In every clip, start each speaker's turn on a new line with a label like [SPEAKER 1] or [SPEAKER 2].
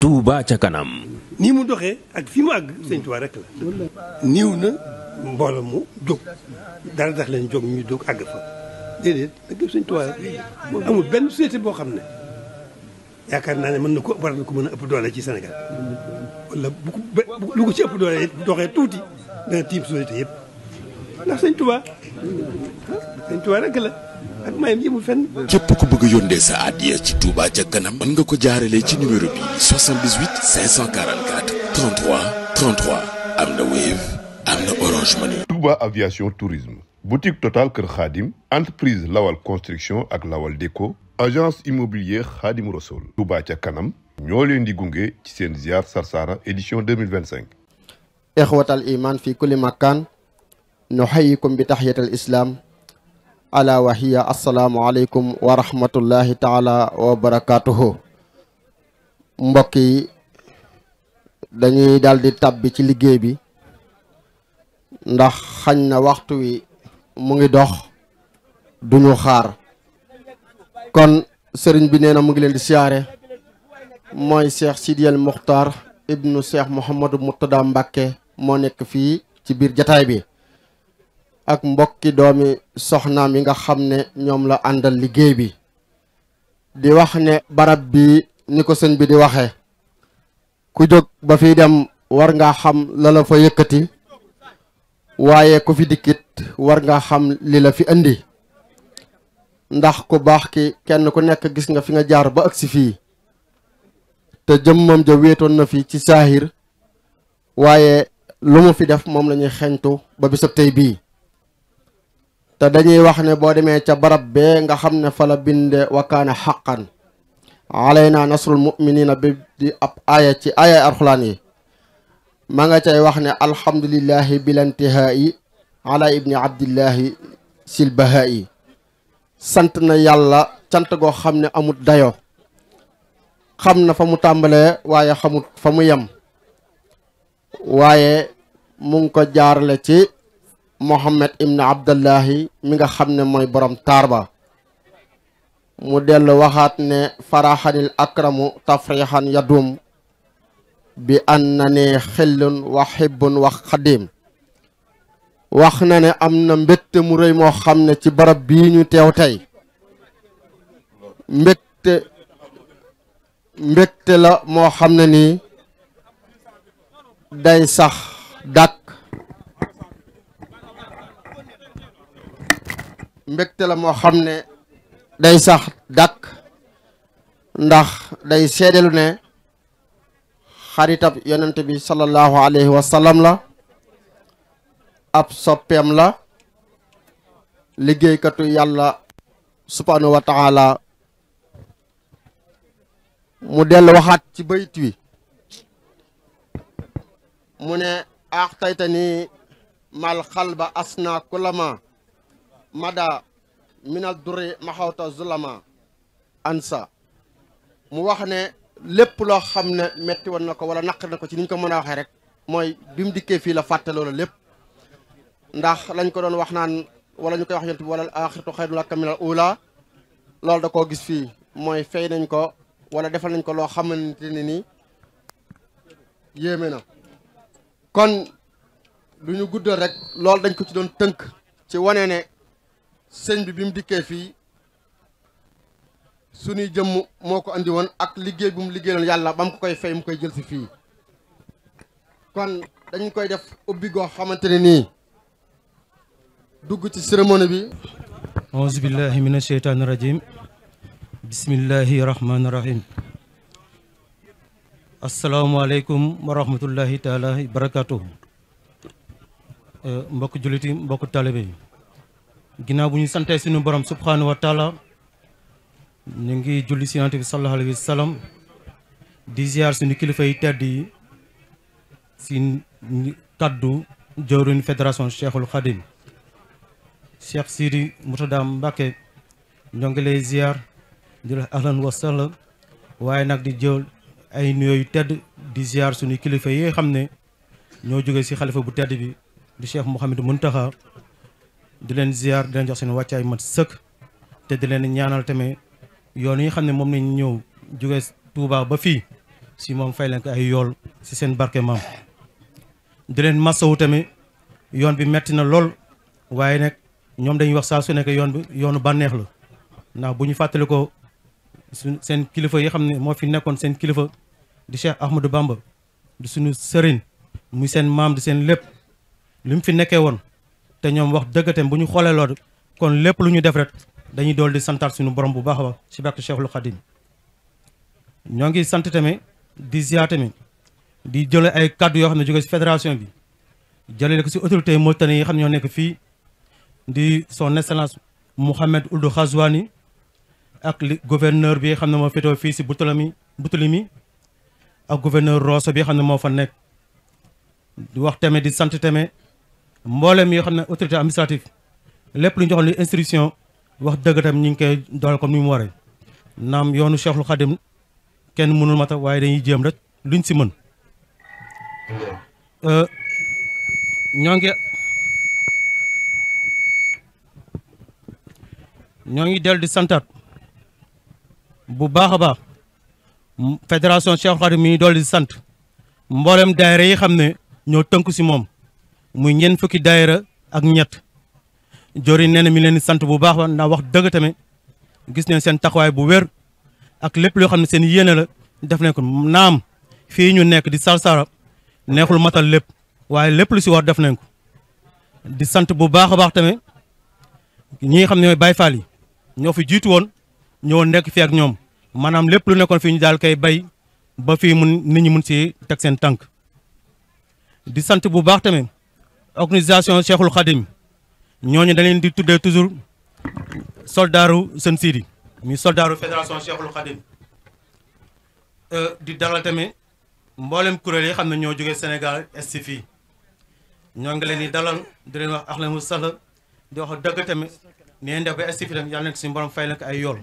[SPEAKER 1] Touba ca kanam.
[SPEAKER 2] nii mu doxee ak fi mu àgg sëñ Touba rek la. niiw na mbooloo mu jóg dara tax leen jóg ñu jóg àgg fa déedéet dëgg sëñ Touba amul benn société boo xam ne yaakaar naa ne mën na ko war na ko mën a ëpp doole ci Sénégal wala lu ko ci ëpp doole doxee tuuti dana tiim société yëpp ndax sëñ Touba rek la. ak mayam yëmul fenn.
[SPEAKER 3] képp ku bëgg a yónnee sa addiya ci Touba ca kanam mën nga ko jaarale ci numéro bi 78 544 33 33 am na Wave am na Orange Money.
[SPEAKER 4] Touba aviation tourisme boutique Total Kër Khadim entreprise Lawal construction ak Lawal déco agence immobilier Khadim Rassoul. Touba ca kanam ñoo leen di gunge ci seen ziar Sarsara édition 2025.
[SPEAKER 5] ixwatal iman fi kulli makan nuhayyikum bi tahiyatil islam ala wa hiya assalaamu aleykum wa rahmatullahi taala wa barakatuhu. mbokk yi dañuy daldi tàbbi ci liggéey bi ndax xañ na waxtu wi mu ngi dox duñu xaar kon sëriñ bi nee na mu ngi leen di siyaare mooy Cheikh Sidiyal Muxtaar ibnu Cheikh Mouhamadou Murtada Mbàkke moo nekk fii ci biir jataay bi ak mbokki doomi soxnaam yi nga xam ne ñoom la àndal liggéey bi di wax ne barab bi ni ko sëñ bi di waxee ku jóg ba fi dem war nga xam la la fa yëkkati waaye ku fi dikkit war nga xam li la fi indi ndax ku baax ki kenn ku nekk gis nga fi nga jaar ba agsi fii te jëmmam ja wéetoon na fi ci saahir waaye lu mu fi def moom la ñuy xeñtu ba bisab tey bii te dañuy wax ne boo demee ca barab bee nga xam ne fa la binde wa kaana xaqan alayna nasrul muminina bi di ab aaya ci aaya alxuraan yi ma nga cay wax ne alhamdulillahi bilantihaayi ala ibni abdillahi silbahaayi sant na yàlla cant goo xam ne amut dayo xam na fa mu tàmbalee waaye xamut fa mu yem waaye mu ngi ko jaarale ci Muhammad ibn Abdallahi mi nga xam ne mooy borom taar ba mu dellu waxaat ne faraxanil akramu tafrixan yadum bi an na ne xillun wa xibbun wa xadim wax na ne am na mbégte mu rëy moo xam ne ci barab bii ñu teew tey mbégte la moo xam ne nii day sax dàkk mbégte la moo xam ne day sax dàkk ndax day seedelu ne xaritab yonent bi sallallahu alayhi wa sallam la ab soppeem la liggéeykatu yàlla subhanahu wa taala mu dellu waxaat ci bayt wi mu ne axtayta ni mal xalba asna kulama mada minal duri maxawta zulama ansa mu wax ne lépp loo xam ne metti woon na ko wala naq na ko ci ni ñu ko mën a waxee rek mooy bi mu dikkee fii la fàtte loolu lépp ndax lañ ko doon wax naan wala ñu koy wax yonent bi wala axiratu xayrun laka minal ula loolu da koo gis fii mooy fay nañ ko wala defal nañ ko loo xamante ne ni yéeme na kon du ñu guddal rek loolu dañ ko ci doon tënk ci wane ne sëñ bi mu dikkee fii suñuy jëmm moo ko andi woon ak liggéey bu mu liggéeyoon yàlla ba mu ko koy fay mu koy jël si fii kon dañ koy def ubbi goo xamante ne nii dugg ci cérémonie bi
[SPEAKER 6] auzu billahi mina sheytaani rajim bismillahi rahmaani rahim asalaamaaleykum wa rahmatullahi taala wa barakatuhu mbokk julliti mbokk talibé yi ginnaaw bu ñu santee suñu borom subhanahu wa taala ñu ngi julli si yonent bi sallallahu alayhi wa sallam di ziar suñu kilifa yi tedd yi si kaddu jawriñ fédération Cheikhul Khadim Cheikh Sidi Murtada Mbacke ñoo ngi lay ziar di la ahlan wa sahlan waaye nag di jël ay nuyoo yu tedd di ziar suñu kilifa yi xam ne ñoo jógee si xalifa bu tedd bi di Cheikh Mouhamadou Mountakha di leen ziar di leen jox seen wàccaay mat sëkk te di leen ñaanal tamit yoon yi xam ne moom nañ ñëw jógee Touba ba fii si moom fay leen ko ay yool si seen barke maam. di leen masawu tamit yoon bi metti na lool waaye nag ñoom dañuy wax saa su nekk yoon bi yoonu bànneex la ndax bu ñu fàttali ko seen kilifa yi xam ne moo fi nekkoon seen kilifa di Cheikh Ahmadou Bamba di suñu sëriñ muy seen maam di seen lépp li mu fi nekkee woon te ñoom wax dëggatam bu ñu xoolee loolu kon lépp lu ñu def rek dañuy dool di santaat suñu borom bu baax a baax si barke Cheikhul Khadim ñoo ngi sant tamit di ziar tamit di jële ay kaddu yoo xam ne jóge si fédération bi jëlee ko si autorité yi Mauritanie yi xam ne ñoo nekk fii di son excellence Mouhamed Ould Ghazouani ak li gouverneur bi xam ne moo féetoo fii si Boutolimi ak gouverneur Rosso bi xam ne moo fa nekk di wax tamit di sant tamit mboolem yoo xam ne autorité administrative lépp lu ñu joxoon li instruction wax dëgg tam ñu ngi koy doole comme ni mu waree naam yoonu Cheikhul Khadim kenn mënul mata waaye dañuy jéem rek luñ si mën ñoo ngi dellu di santaat bu baax a baax fédération Cheikhul Khadim mi dool di sant mboolem daayira yi xam ne ñoo tënku si moom muy ñeent fukki daayira ak ñett jori nee na mi leen di sant bu baax ba ndax wax dëgg tamit gis neen seen taxawaay bu wér ak lépp loo xam ne seen yéene la def nañ ko naam fii ñu nekk di Sarsara neexul matal lépp waaye lépp lu si war def nañ ko di sant bu baax a baax tamit ñi nga xam ne ñooy Baye Fall yi ñoo fi jiitu woon ñoo nekk fii ak ñoom maanaam lépp lu nekkoon fii ñu daal koy bay ba fii mun nit ñi mun si teg seen tànk di sant bu baax tamit organisation Cheikhul Khadim ñooñu da leen di tuddee toujours soldaaru sën Sidi mi soldaaru fédération Cheikhul Khadim di dalal tamit mboolem kuréel yi xam ne ñoo jógee Sénégal est fii ñoo ngi leen di dalal di leen wax ahlan wa sahlan di wax dëgg tamit nee def ba est fii tamit yàlla nekk suñu borom fay na ko ay yool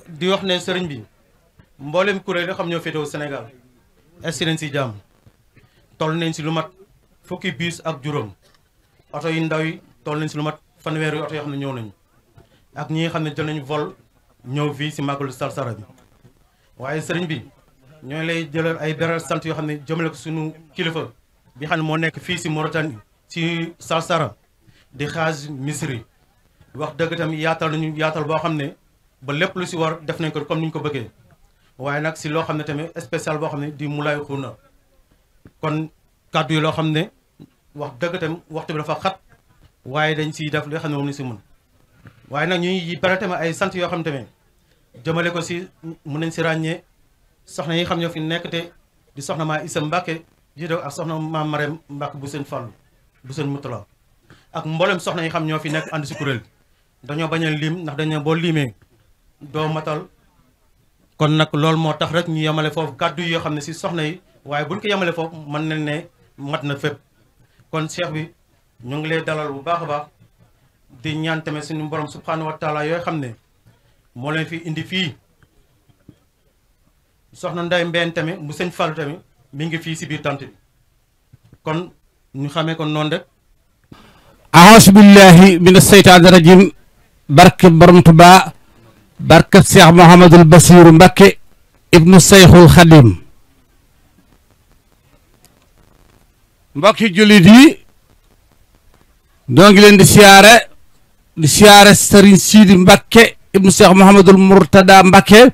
[SPEAKER 6] di wax ne sëriñ bi mboolem kuréel yi xam ñoo féetewoo Sénégal est nañ si jàmm toll nañ si lu mat fukki bus ak juróom oto yu ndaw yi toll nañ si lu mat fanweeri oto yoo xam ne ñëw nañu ak ñi nga xam ne jël nañu vol ñëw fii si màggalu Sarsara bi waaye sëriñ bi ñoo lay jëlal ay beral sant yoo xam ne jëmale ko suñu kilifa bi xam ne moo nekk fii si Mauritanie si Sarsara di Xaaj Misri wax dëgg tamit yaatal nañu yaatal boo xam ne ba lépp lu si war def nañ ko comme ni ñu ko bëggee waaye nag si loo xam ne tamit spécial boo xam ne di Moulay Khouna kon kàddu yi loo xam ne wax dëgg tamit waxtu bi dafa xat waaye dañ siy def li xam ne moom ni si mën waaye nag ñuy bare tamit ay sant yoo xam ne tamit jëmale ko si mun nañ si ràññee soxna yi xam ñoo fi nekk te di soxna maa Issa Mbacke jiite ak soxna maa Marème Mbacke bu seen Fallu bu seen Mutala ak mboolem soxna yi xam ñoo fi nekk ànd si kuréel dañoo bañ a lim ndax dañoo boo limee doo matal kon nag loolu moo tax rek ñu yemale foofu kàddu yoo xam ne si soxna yi waaye buñ ko yemale foofu mën nañ ne mat na fépp kon cheikh bi ñu ngi lay dalal bu baax a baax di ñaan tamit suñu borom subhanahu wa taala yooyu xam ne moo leen fi indi fii soxna Ndeye Mbène tamit mu sëñ Fallou tamit mi ngi fii si biir tant bi kon ñu xamee kon noonu rek
[SPEAKER 1] a'uuzu billahi mina seytaani rajim barke borom Tuubaa barke Cheikh Mouhamadul Basiru Mbakke ibnu Seyxul Xadim mbokki jullit yi doo ngi leen di siyaare Serigne Sidi Mbakke ibnu Cheikh Mouhamadul Mourtada Mbakke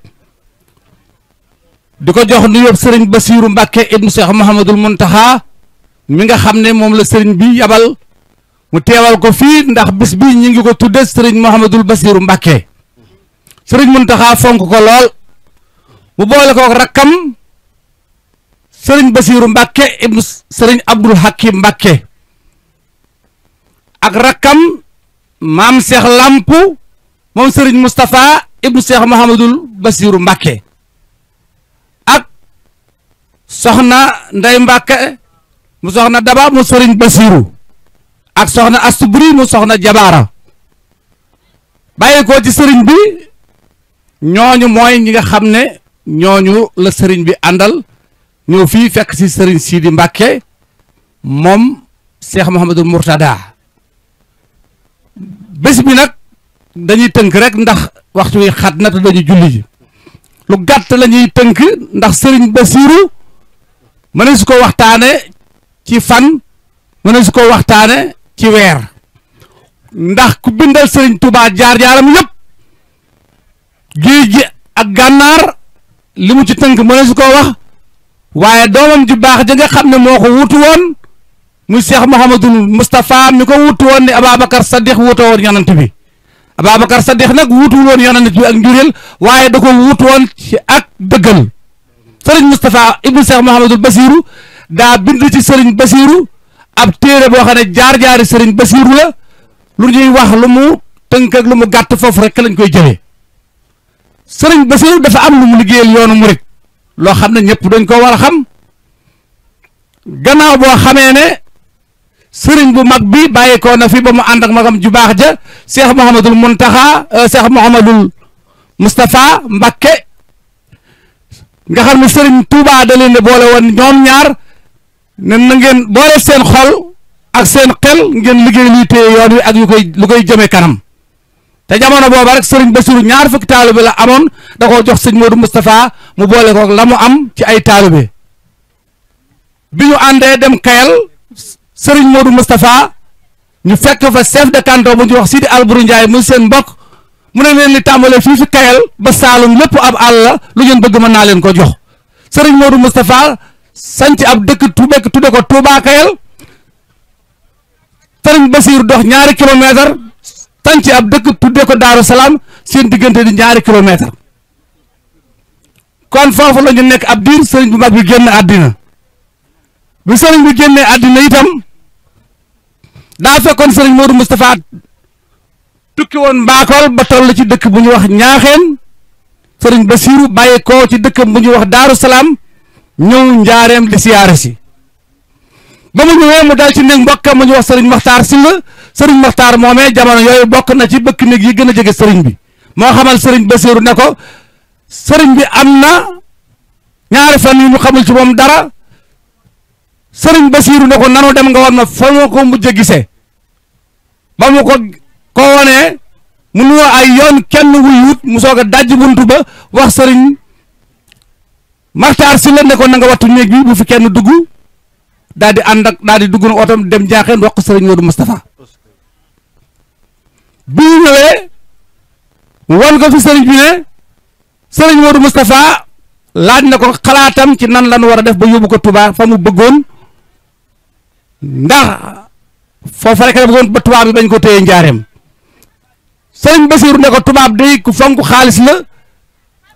[SPEAKER 1] di ko jox nuyoo Serigne Basiru Mbakke ibnu Cheikh Mouhamadul Muntaxa mi nga xam ne moom la Serigne bi yabal mu teewal ko fii ndax bis bi ñu ngi ko tudde Serigne Mouhamadul Basiru Mbakke Serigne Muntaxa fonk ko lool mu boole ko rakkam Serigne Basiru Mbakke ibnu Serigne Abdul Hakim Mbakke ak rakkam maam Cheikh Lamp moom Serigne Moustapha ibnu Cheikh Mouhamadul Basiru Mbakke ak soxna Ndey Mbakke mu soxna Daba mu Serigne Basiru ak soxna Astuburi mu soxna Jabaara bàyyi ko ci Serigne bi ñooñu mooy ñi nga xam ne ñooñu la Serigne bi àndal ñëw fii fekk ci Serigne Sidi Mbakke moom Cheikh Mouhamadul Mourtada bés bi nag dañuy tënk rek ndax waxtu wi xat na te dañu julli ji lu gàtt la ñuy tënk ndax sëriñ Basiiru mëne su ko waxtaane ci fan mëne su ko waxtaane ci weer ndax ku bindal sëriñ Touba jaar-jaaram yëpp géej gi ak gànnaar li mu ci tënk mëne su ko wax waaye doomam ju baax ja nga xam ne moo ko wutu woon muy Cheikh Mouhamadul Moustapha mi ko wutu woon ni Ababacar Saddiq wutu woon yonent bi Ababacar Saddiq nag wutu woon yonent bi ak njureel waaye da ko wutu woon ci ak dëggal sëriñ Moustapha ibnu Cheikh Mouhamadul Basiiru daa bind ci sëriñ Basiiru ab téere boo xam ne jaar-jaari sëriñ Basiiru la lu ñuy wax lu mu tënk ak lu mu gàtt foofu rek lañ koy jëlee sëriñ Basiiru dafa am lu mu liggéeyal yoonu murit loo xam ne ñëpp dañ ko war a xam gannaaw boo xamee ne sëriñ bu mag bi bàyyeekoo na fi ba mu ànd ak magam ju baax ja Cheikh Mouhamadul Muntaxa Cheikh Mouhamadul Moustapha Mbakke nga xam ne sëriñ Touba da leen boole woon ñoom ñaar ne na ngeen boole seen xol ak seen xel ngeen liggéey luy téye yoon wi ak lu koy jëmee kanam te jamono booba rek sëriñ Basiru ñaar fukki taalibe la amoon da koo jox sëñ Modou Moustapha mu boole ko la mu am ci ay taalibe bi ñu àndee dem Kayal sëriñ Modou Moustapha ñu fekk fa chef de canton bu ñu wax Sidi Alburu Ndiaye muy seen mbokk mu ne leen li tàmbalee fii fi Kayal ba Saalum lépp ab àll la lu ngeen bëgg mën naa leen ko jox sëriñ Modou Moustapha sanc ab dëkk tudde ko Touba Kayal sëriñ Basiru dox ñaari kilomètre sanc ab dëkk tudde ko Daaru Salaam seen diggante di ñaari kilomètre kon foofu la ñu nekk ab diir sëriñ bu mag bi génn àddina bi sëriñ bi génnee àddina itam daa fekkoon sëriñ Modou Moustapha tukki woon Mbakol ba toll ci dëkk bu ñu wax Ñaaxeen sëriñ Basiru bàyyi ko ci dëkk bu ñu wax Daaru Salaam ñëw njaareem di siyaare si ba mu ñëwee mu dal ci néeg mbokkam mu ñu wax sëriñ Maxtaar Sylla sëriñ Maxtaar moomee jamono yooyu bokk na ci bëkk néeg yi gën a jege sëriñ bi moo xamal sëriñ Basiru ne ko sëriñ bi am na ñaari fan yu ñu xamul ci moom dara sëriñ Basiru ne ko nanu dem nga war ma fa ma ko mujj a gisee ba mu ko wonee mu nuyoo ay yoon kenn wuyut mu soog a dajj buntu ba wax sëriñ Maxtaar Sylla ne ko na nga wattu néeg bi bu fi kenn dugg daal di ànd ak daal di dugg na otom dem Njaaxeen wax ko sëriñ Modou Moustapha bi ñu ñëwee won ko fi sëriñ bi ne sëriñ Modou Moustapha laaj na ko xalaatam ci nan lan war a def ba yóbbu ko Touba fa mu bëggoon ndax foofu rek la bëggoon ba tubaab bi bañ ko téye njaareem sëriñ Basiru ne ko tubaab day ku fonk xaalis la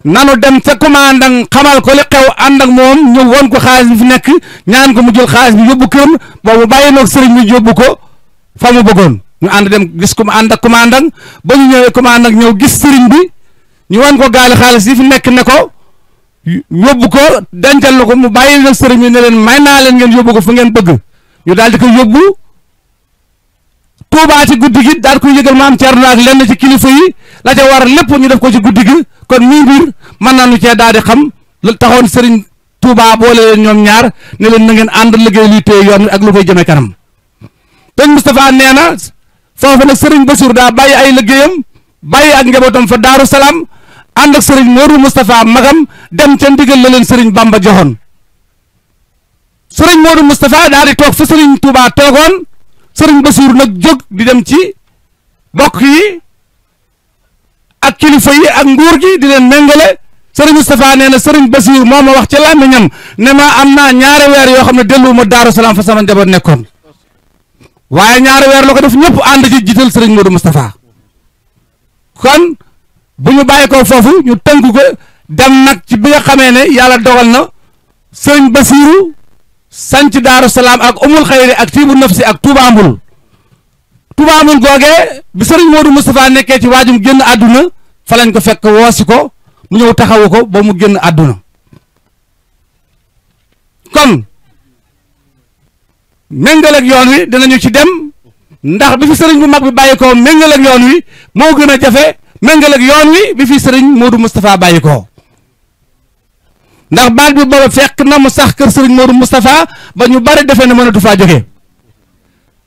[SPEAKER 1] nanu dem ca commandant xamal ko li xew ànd ak moom ñëw won ko xaalis bi fi nekk ñaan ko mu jël xaalis bi yóbbu këram boobu bàyyi noog sëriñ bi yóbbu ko fa mu bëggoon ñu ànd dem gis ko mu ànd ak commandant ba ñu ñëwee commandant ñëw gis sëriñ bi ñu wan ko gaali xaalis yi fi nekk ne ko yóbbu ko dencal na ko mu bàyyi nag sëriñ bi ne leen may naa leen ngeen yóbbu ko fu ngeen bëgg ñu daal di ko yóbbu Tuubaa ci guddi gi daal koy yëgal maam Cerno ak lenn ci kilifa yi la ca war lépp ñu def ko ci guddi gi kon mii mbir mën nañu cee daal di xam lu taxoon sëriñ Tuubaa boole leen ñoom ñaar ne leen na ngeen ànd liggéey luy téye yoon wi ak lu koy jëmee kanam sëñ Moustapha nee na foofu nag sëriñ Basiru daa bàyyi ay liggéeyam bàyyi ak njabootam fa Daaru Salaam ànd ak sëriñ Modou Moustapha magam dem ca ndigal la leen sëriñ Bamba joxoon sëriñ Modou Moustapha daal di toog fa sëriñ Touba toogoon sëriñ Basiru nag jóg di dem ci bokk yi ak kilifa yi ak nguur gi di leen méngale sëriñ Moustapha nee na sëriñ Basiru moo ma wax ci làmmiñam ne ma am naa ñaari weer yoo xam ne delluwuma Daaru Salaam fa sama njaboot nekkoon waaye ñaari weer la ko def ñëpp ànd ci jiital sëriñ Modou Moustapha kon bu ñu bàyyi ko foofu ñu tënk ko dem nag ci bi nga xamee ne yàlla dogal na sëriñ Basiru sanc Daaru Salaam ak umul xayri ak tiibu nafsi ak Touba Mbul googee bi sëriñ Modou Moustapha nekkee ci waajum génn àdduna fa lañ ko fekk woosi ko mu ñëw taxawu ko ba mu génn àdduna kon méngaleeg yoon wi dinañu ci dem ndax bi fi sëriñ bu mag bi bàyyi ko méngaleeg yoon wi moo gën a jafe méngaleeg yoon wi bi fi sëriñ Modou Moustapha bàyyi ko ndax baat bi booba fekk na mu sax kër sëriñ Modou Moustapha ba ñu bari defee ne mënatu faa jógee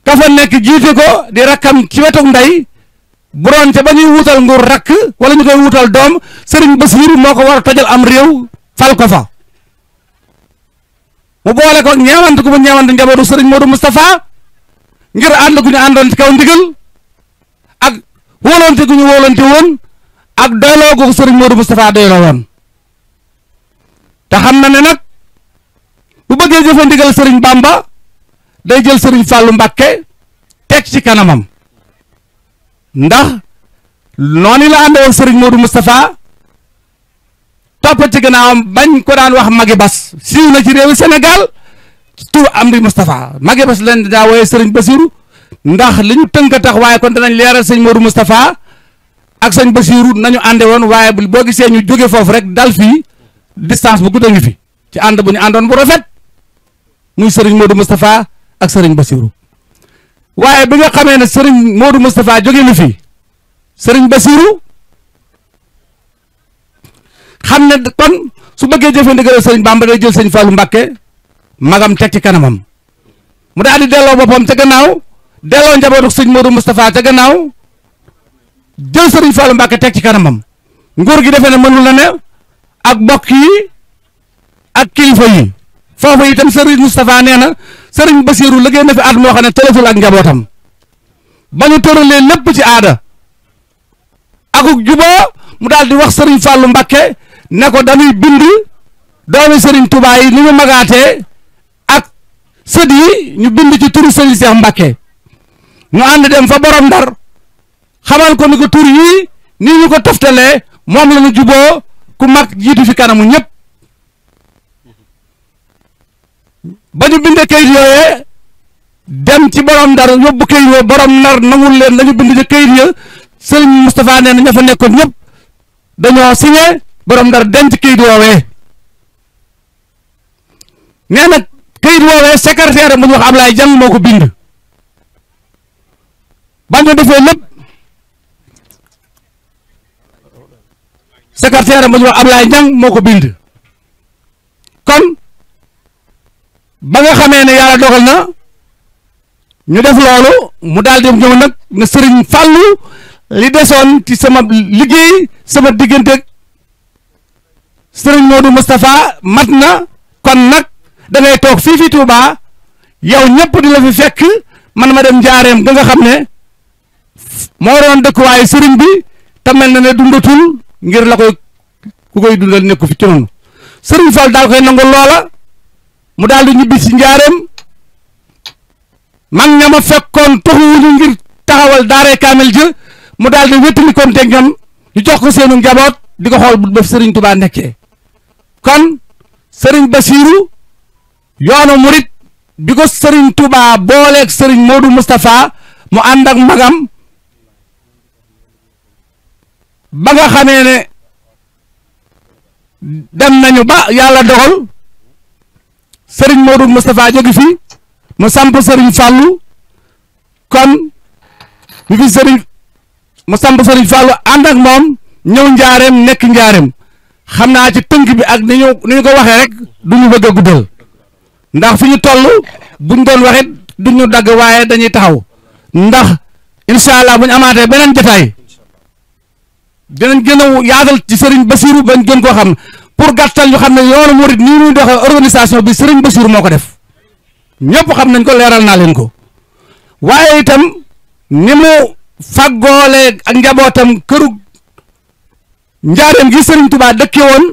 [SPEAKER 1] ka fa nekk jiite ko di rakkam ci wetu ndey bu doon ca ba ñuy wutal nguur rakk wala ñu koy wutal doom sëriñ Basiiru moo ko war a tojal am réew fal ko fa mu boole ko ñeewante ku mu ñeewante njabootu sëriñ Modou Moustapha ngir ànd gu ñu àndoon ci kaw ndigal ak wóolante gu ñu wóolante woon ak doyloo gu sëriñ Modou Moustapha doyloo woon te xam na ne nag bu bëggee jëfe ndigal sëriñ Bamba day jël sëriñ Fallou Mbacké teg ci kanamam ndax noonu la àndoon sëriñ Modou Moustapha topp ci gannaawam bañ ko daan wax Magi Bas siiw na ci réewi Sénégal tur Amdi Moustapha Magi Bas leen daa wooyee sëriñ Basiru ndax li ñu tënk tax waaye kon danañ leeral sëñ Modou Moustapha ak sëñ Basiru nañu ànde woon waaye boo gisee ñu jóge foofu rek dal fii distance bu gudd a ngi fi ci ànd bu ñu àndoon bu rafet muy sëriñ Modou Moustapha ak sëriñ Basiru waaye bi nga xamee ne sëriñ Modou Moustapha jóge na fi sëriñ Basiru xam ne kon su bëggee jëfee ndigal sëriñ Bamba day jël sëñ Fallou Mbacké magam teg ci kanamam mu daal di delloo boppam ca gannaaw delloo njabootu sëñ Modou Moustapha ca gannaaw jël sëriñ Fallou Mbacké teg ci kanamam nguur gi defee ne mënul na ne ak bokk yi ak kilifa yi foofu itam sëriñ Moustapha nee na sëriñ Basiru liggéey na fi at moo xam ne tëleful ak njabootam ba ñu tëralee lépp ci aada akuk juboo mu daal di wax sëriñ Fallou Mbacké ne ko dañuy bind doomi sëriñ Touba yi ni ñu magaatee ak sët yi ñu bind ci turu sëriñ Cheikh Mbacké ñu ànd dem fa borom Ndar xamal ko ni ko tur yi nii ñu ko toftalee moom la ñu juboo ku mag jiitu fi kanamu ñëpp ba ñu bindee kayit yooyee dem ci borom Ndar yóbbu kayit yooyu borom Ndar nangul leen la ñu bind ci kayit ya sëriñ Moustapha nee na ña fa nekkoon ñëpp dañoo signé borom Ndar denc kayit woowee nee na kayit woowee secrétaire mu ñu wax Ablaye Jang moo ko bind ba ñu defee lépp secrétaire mu ñu wax Ablaye Jang moo ko bind kon ba nga xamee ne yàlla dogal na ñu def loolu mu daal di ñëw nag ne sëriñ Fallou li desoon ci sama liggéey sama diggante sëriñ Modou Moustapha mat na kon nag da ngay toog fii fi Touba yow ñëpp di la fi fekk man ma dem njaareem ga nga xam ne moo doon dëkkuwaayu sëriñ bi te mel na ne dundatul ngir la koy ku koy dundal nekku fi ci noonu sëriñ Fall daal koy nangu loola mu daal di ñibbi si njaareem man ña ma fekkoon toxuwuñu ngir taxawal daaree kaamel ji mu daal di wéttali kon teg ñoom ñu jox ko seenu njaboot di ko xool bu def sëriñ Touba nekkee kon sëriñ Basiru yoonu murit bi ko sëriñ Touba booleeg sëriñ Modou Moustapha mu ànd ak magam ba nga xamee ne dem nañu ba yàlla dogal sëriñ Modou Moustapha jóge fi mu samp sëriñ Fallou kon bi fi sëriñ mu samp sëriñ Fallou ànd ak moom ñëw njaareem nekk njaareem xam naa ci tënk bi ak ni ñu ko waxee rek du ñu bëgg a guddal ndax fi ñu toll buñ doon waxit du ñu dagg waaye dañuy taxaw ndax incha allah bu ñu amaatee beneen jotaay dinañ gën a yaatal ci sëriñ Basiru bañ gën koo xam pour gàttal ñu xam ne yoonu murit nii muy doxee organisation bi sëriñ Basiru moo ko def ñëpp xam nañ ko leeral naa leen ko waaye itam ni mu fàggoole ak njabootam këru njaareem gi sëriñ Touba dëkke woon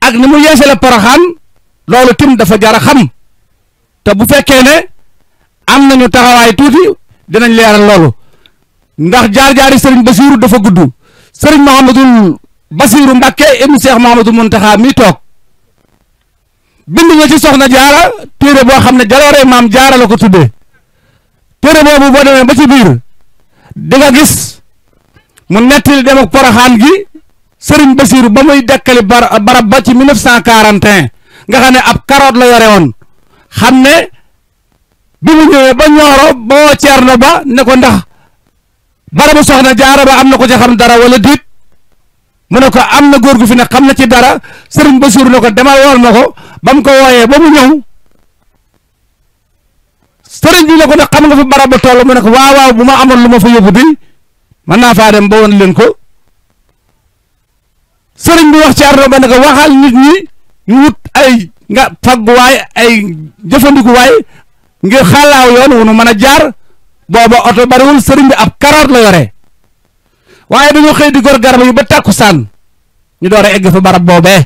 [SPEAKER 1] ak ni mu yeesale Poroxaan loolu tim dafa jar a xam te bu fekkee ne am nañu taxawaay tuuti dinañ leeral loolu ndax jaar-jaari sëriñ Basiru dafa gudd sëriñ Mouhamadul Basiru Mbacké ibnu Cheikh Mouhamadul Mountakha mi toog bind nga ci soxna jaara téere boo xam ne jaloore maam jaara la ko tuddee téere boobu boo demee ba ci biir di nga gis mu nettali dem ak Poroxaan gi sëriñ Basiru ba muy dekkali barab ba ci 1941 nga xam ne ab carotte la yore woon xam ne bi mu ñëwee ba ñooro ba woo Ceerno ba ne ko ndax barabu soxna jaara ba am na ko ci xam dara wala diit mu ne ko am na góor gu fi ne xam na ci dara sëriñ Basiru ne ko demal wool ma ko ba mu ko wooyee ba mu ñëw sëriñ bi ne ko ne xam nga fi barab ba toll mu ne ko waaw waaw bu ma amoon lu ma fa yóbbu di mën naa faa dem ba woon leen ko sëriñ bi wax Ceerno ba ne ko waxal nit ñi ñu wut ay nga fagguwaay ay jëfandikuwaay ngir xalaaw yoon wu nu mën a jaar booba oto bariwul sëriñ bi ab karoot la yore waaye dañoo xëy di gor garab yi ba tàkkusaan ñu door a egg fa barab boobee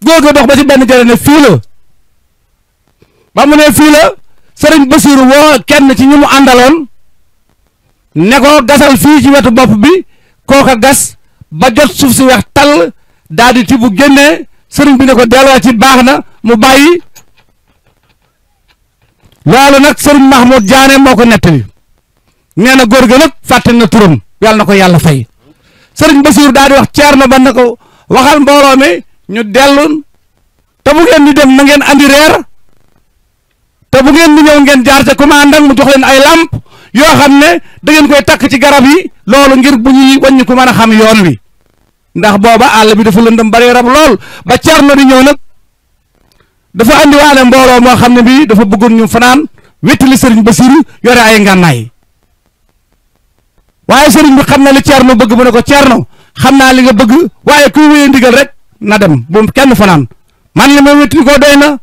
[SPEAKER 1] góor ga dox ba ci benn jële ne fii la ba mu ne fii la sëriñ Basiiru woo kenn ci ñi mu àndaloon ne ko gasal fii ci wetu bopp bi kooka gas ba jot suuf si weex tàll daal di tibb génnee sëriñ bi ne ko delloo ci baax na mu bàyyi loolu nag sëriñ Mahmoud Diané moo ko nettali nee na góor ga nag fàtte na turam yàlla na ko yàlla fay sëriñ Basiiru daal di wax Ceerno ba ne ko waxal mbooloo mi ñu dellu te bu ngeen di dem na ngeen andi reer te bu ngeen di ñëw ngeen jaar ca commandant mu jox leen ay lamp yoo xam ne da ngeen koy takk ci garab yi loolu ngir bu ñuy wàññi ko mën a xam yoon wi ndax booba àll bi dafa lëndëm bari rab lool ba Ceerno di ñëw nag dafa andi waale mbooloo moo xam ne bii dafa bëggoon ñu fanaan wéttali sëriñ Basiiru yore ay ngànnaay waaye sëriñ bi xam na li Ceerno bëgg mu ne ko Ceerno xam naa li nga bëgg waaye kuy wéyee ndigal rek na dem bu kenn fanaan man li ma wéttali ko doy na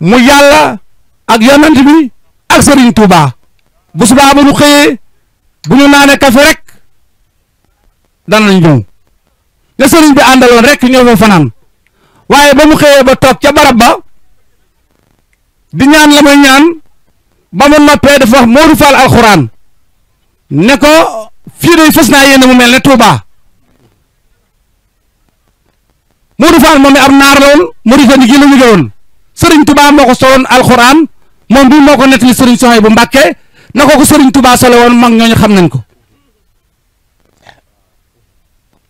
[SPEAKER 1] mu yàlla ak yonent bi ak sëriñ Touba bu subaa ba ñu xëyee bu ñu naanee kafe rek danañ ñëw ne sëriñ bi àndaloon rek ñëw fa fanaan waaye ba mu xëyee ba toog ca barab ba di ñaan la muy ñaan ba mu noppee dafa wax Modou Fall alxuraan ne ko fii day fës naa yéene mu mel ne Touba Modou Fall moom mi am naar la woon Mauritanie gi la jóge woon sëriñ Touba moo ko soloon alxuraan moom bi moo ko nettali sëriñ Souhaïbou Mbacké na ko sëriñ Touba solo woon mag ñooñu xam nañ ko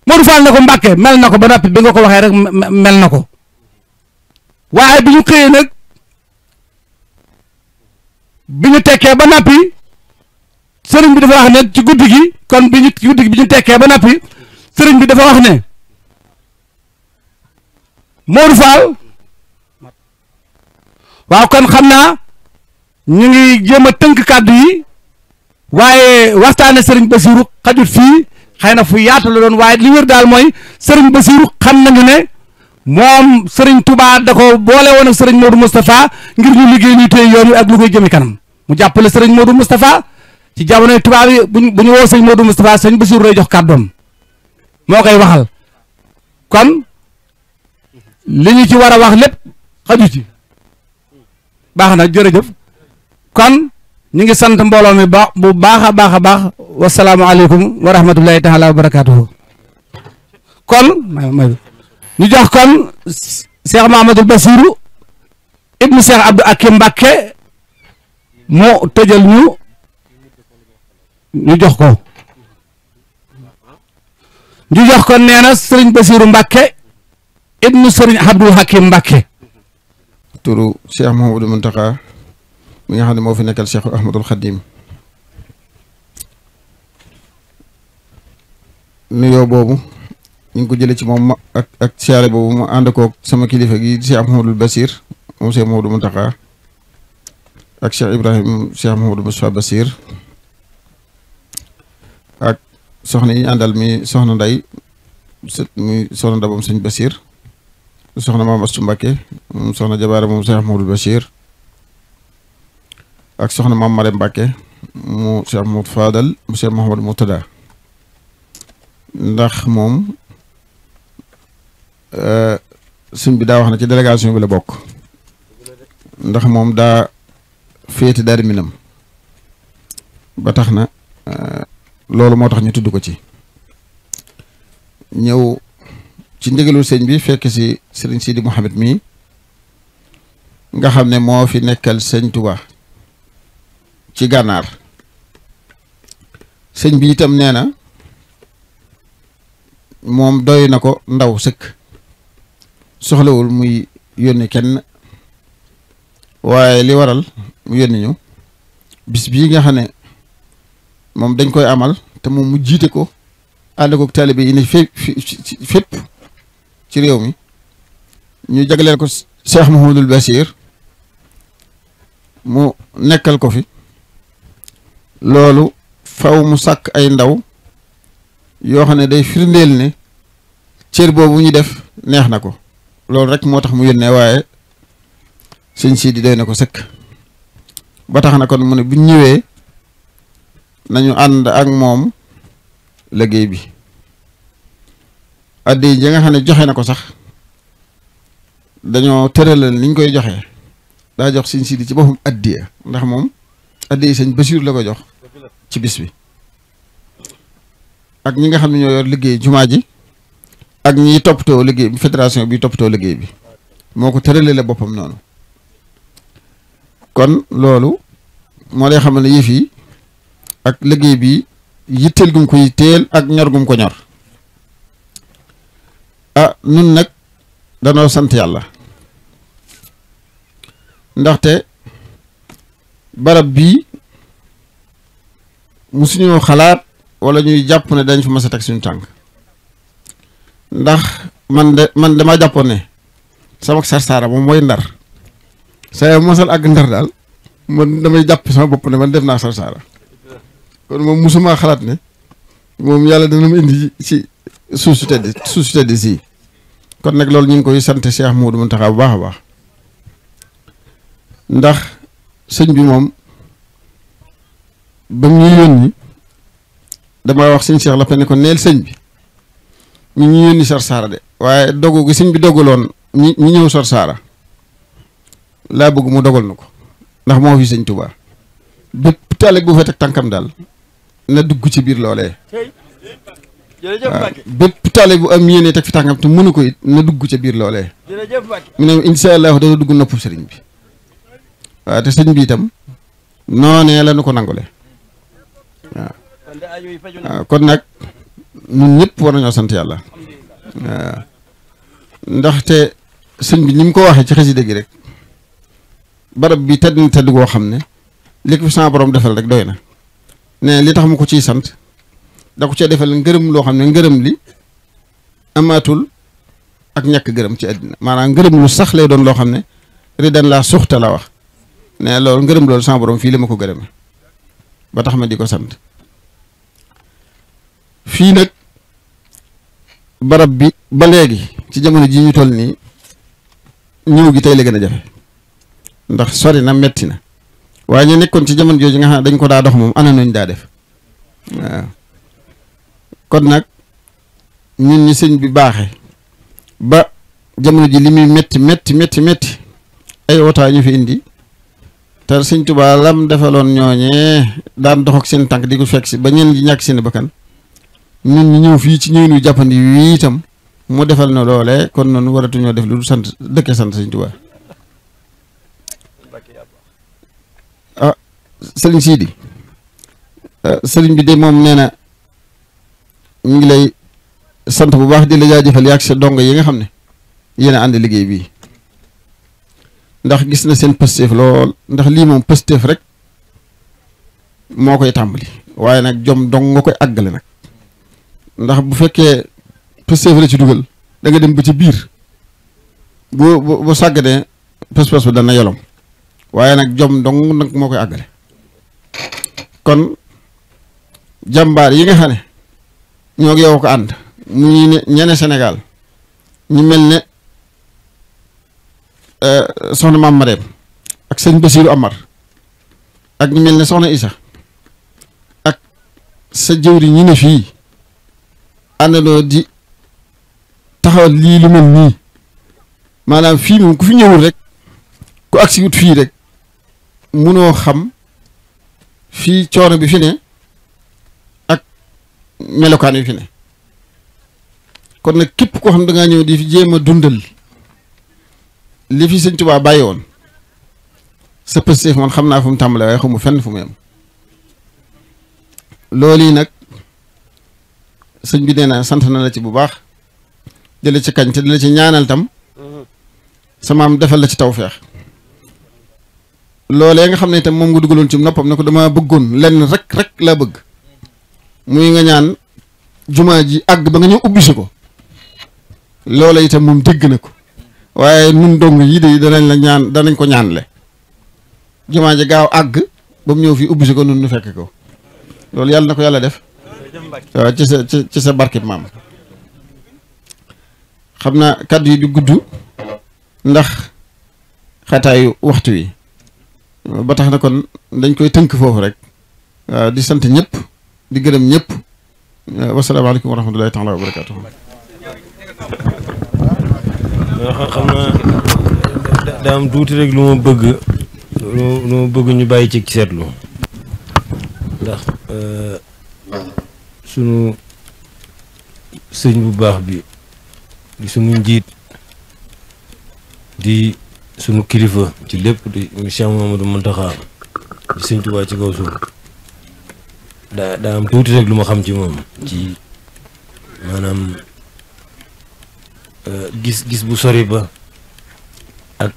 [SPEAKER 1] Modou Fall ne ko Mbacké mel na ko ba noppi bi nga ko waxee rek mel na ko waaye bi ñu xëyee nag bi ñu tekkee ba noppi sëriñ bi dafa wax ne ci guddi gi kon bi ñu tekkee ba noppi sëriñ bi dafa wax ne Modou Fall waaw kon xam naa ñu ngi jéem a tënk kàddu yi waaye waxtaane sëriñ Basiiru xajut fii xëy na fu yaatu la doon waaye li wér daal mooy sëriñ Basiiru xam nañu ne moom sëriñ Touba da ko boole woon ak sëriñ Modou Moustapha ngir ñu liggéey ñu téye yoon wi ak lu koy jëmi kanam mu jàppale sëriñ Modou Moustapha ci jamonoy tubaab yi bu ñu woo sëriñ Modou Moustapha sëriñ Basiiru lay jox kàddoom moo koy waxal kon li ñu ci war a wax lépp xaju ci baax na jërëjëf kon ñu ngi sant mbooloo mi bu baax a baax a baax wasalaamualeykum wa rahmatullahi taala wa barakaatuhu kon ñu jox kon Cheikh Mahamadul Basiiru ibnu Cheikh Abdou Akim Mbacké moo tëjal ñu jox ko nee na sëriñ Basiiru Mbacké ibnu sëriñ Abdou Hakim Mbacké
[SPEAKER 7] turu Cheikh Mouhamadou Mountakha mi nga xam ne moo fi nekkal Cheikh Ahmadul Khadim nuyoo boobu ñu ngi ko jëlee ci moom ak siyaare boobu mu ànd koog sama kilifa gi Cheikh Mouhamadul Basir moom Cheikh Mouhamadou Mountakha ak Cheikh Ibrahim Cheikh Mouhamadou Moustapha Basir ak soxna yi ñu àndal mi soxna Nday muy soxna Ndabam sëñ Basir soxna maam Astu Mbacké moom soxna Jabaara moom Cheikh Mouhamadou Bachir ak soxna maam Mare Mbacké mu Cheikh Mouhamadou Fadal mu Cheikh Mouhamadou Moutada ndax moom sëñ bi daa wax na ci délégation bi la bokk ndax moom daa féete Daaru Minam ba tax na loolu moo tax ñu tudd ko ci ñëw ci ndigalul sëñ bi fekk si sëriñ Sidi Mouhamed mii nga xam ne moo fi nekkal sëñ Touba ci gànnaar sëñ bi itam nee na moom doy na ko ndaw sëkk soxlawul muy yónni kenn waaye li waral mu yónni ñu bis bii nga xam ne moom dañ koy amal te moom mu jiite ko ànd ko taalibe yi ne fépp ci réew mi ñu jagleel ko Cheikh Mouhamadul Bachir mu nekkal ko fi loolu faw mu sàkk ay ndaw yoo xam ne day firndeel ne cër boobu ñu def neex na ko loolu rek moo tax mu yónnee waaye sëñ Sidi doy na ko sëkk ba tax na kon mu ne bu ñëwee nañu ànd ak moom liggéey bi addi yi nga xam ne joxe na ko sax dañoo tëralal niñ koy joxe daa jox sëñ Sidi ci boppam addiya ndax moom addiya sëñ Basiir la ko jox ci bis bi ak ñi nga xam ne ñoo yor liggéey jumaa ji ak ñi toppatoo liggéey bi fédération bi toppatoo liggéey bi moo ko tëralale boppam noonu kon loolu moo lay xamal ne yëf yi ak liggéey bi yitteel gum ko yitteel ak ñor gum ko ñor nun nag danoo sant yàlla ndaxte barab bii musuñoo xalaat wala ñuy jàpp ne dañ fa mas a teg suñu tànk ndax man damaa jàppoon ne sama Sarsara moom mooy Ndar saa mosal àgg Ndar daal man damay jàpp sama bopp ne man def naa Sarsara kon moom musuma xalaat ne moom yàlla dana mu indi ci suuf su tedd si kon nag loolu ñu ngi koy sant Cheikh Mouhamadou Mountakha bu baax a baax ndax sëñ bi moom ba mu ñuy yónni dama wax sëñ Cheikh la ne ko neel sëñ bi ñu ñu yónni Sarsara de waaye dogu gi sëñ bi dogaloon ñi ñëw Sarsara laa bëgg mu dogal na ko ndax moo fi sëñ Touba bépp taale bu fa teg tànkam daal na dugg ci biir loolee waaw bépp taale bu am yéene teg fi tànkam te mënu ko it na dugg ca biir loolee mu ne insha allahu dana dugg nopp sëriñ bi waaw te sëñ bi itam noonee la nu ko nangule waaw kon nag ñun ñëpp war nañoo sant yàlla waaw ndaxte sëñ bi ni mu ko waxee ci xasida gi rek barab bi tedd na tedd goo xam ne li ko fi sama borom defal rek doy na ne li tax mu ko ciy sant da ko cee defal ngërëm loo xam ne ngërëm li amaatul ak ñàkk gërëm ci àddina maanaam ngërëm lu sax lay doon loo xam ne ridan laa suxta la wax ne loolu ngërëm loolu sama borom fii la ma ko gërëme ba tax ma di ko sant fii nag barab bi ba léegi ci jamono ji ñu toll nii ñëw gi tey la gën a jafe ndax sori na metti na waaye ñu nekkoon ci jamono jooju nga xam ne dañ ko daa dox moom ana nañ daa def waaw kon nag ñun ñi sëñ bi baaxe ba jamono ji li muy metti ay wotaa ñu fi indi te sëñ Tuubaa lam defaloon ñooñee daan dox ak seen tànk di ko fekk si ba ñenn ji ñàkk seen bakkan ñun ñu ñëw fii ci ñëw nu jàppandi wii itam mu defal na loole kon noonu waratuñoo def lu sant dëkke sant sëñ Tuubaa sëriñ Sidi sëriñ bi de moom nee na ñu ngi lay sant bu baax di la jaajëfal yaag sa dongo yi nga xam ne yéen a ànd liggéey bii ndax gis na seen pësteef lool ndax lii moom pësteef rek moo koy tàmbali waaye nag jom dong nga koy àggale nag ndax bu fekkee pësteef la ci dugal da nga dem ba ci biir bu sàgganee pës-pës ba dana yolom waaye nag jom dong nag moo koy àggale kon jàmbaar yi nga xam ne ñoo ngi yow ko ànd muy ne ñene Sénégal ñu mel ne soxna Maam Mareem ak sëñ Basiiru Amar ak ñu mel ne soxna Isa ak sa jëwri ñi ne fii àndandoo di taxawal lii lu mel nii maanaam fii moom ku fi ñëwul rek ku agsi wut fii rek munoo xam fii coono bi fi ne ak melokaan yi fi ne kon nag képp koo xam ne dangaa ñëw di fi jéem a dundal li fi sëñ Tuubaa bàyyi woon sa pësteef man xam naa fu mu tàmbale waaye xamu fenn fu mu yem loolu yi nag sëñ bi nee na sant na la ci bu baax di la ci kañ te di la ci ñaanal tam sama am defal la ci tawfeex loolee nga xam ne itam moom nga dugaloon ci noppam ne ko dama bëggoon lenn rek laa bëgg muy nga ñaan jumaa ji àgg ba nga ñëw ubbi si ko loola itam moom dégg na ko waaye nun dong yi de danañ ko ñaanle jumaa ji gaaw àgg ba mu ñëw fii ubbi si ko nun nu fekk ko loolu yàlla na ko yàlla def waaw ci sa barkeb maam. xam naa kàddu yi du gudd ndax xataayu waxtu wi ba tax na kon dañ koy tënk foofu rek waaw di sant ñëpp di gërëm ñëpp wasalaamaaleykum wa rahmatulahi taala wa barakaatu.
[SPEAKER 8] xam naa daa am tuuti rek lu ma bëgg ñu bàyyi ci seetlu ndax sunu sëñ bu baax bi di sunu njiit di sunu kilifa ci lépp di Cheikh Mouhamadou Mountakha di sëñ Tuubaa ci kaw suuf daa am tuuti rek lu ma xam ci moom ci maanaam gis bu sori ba ak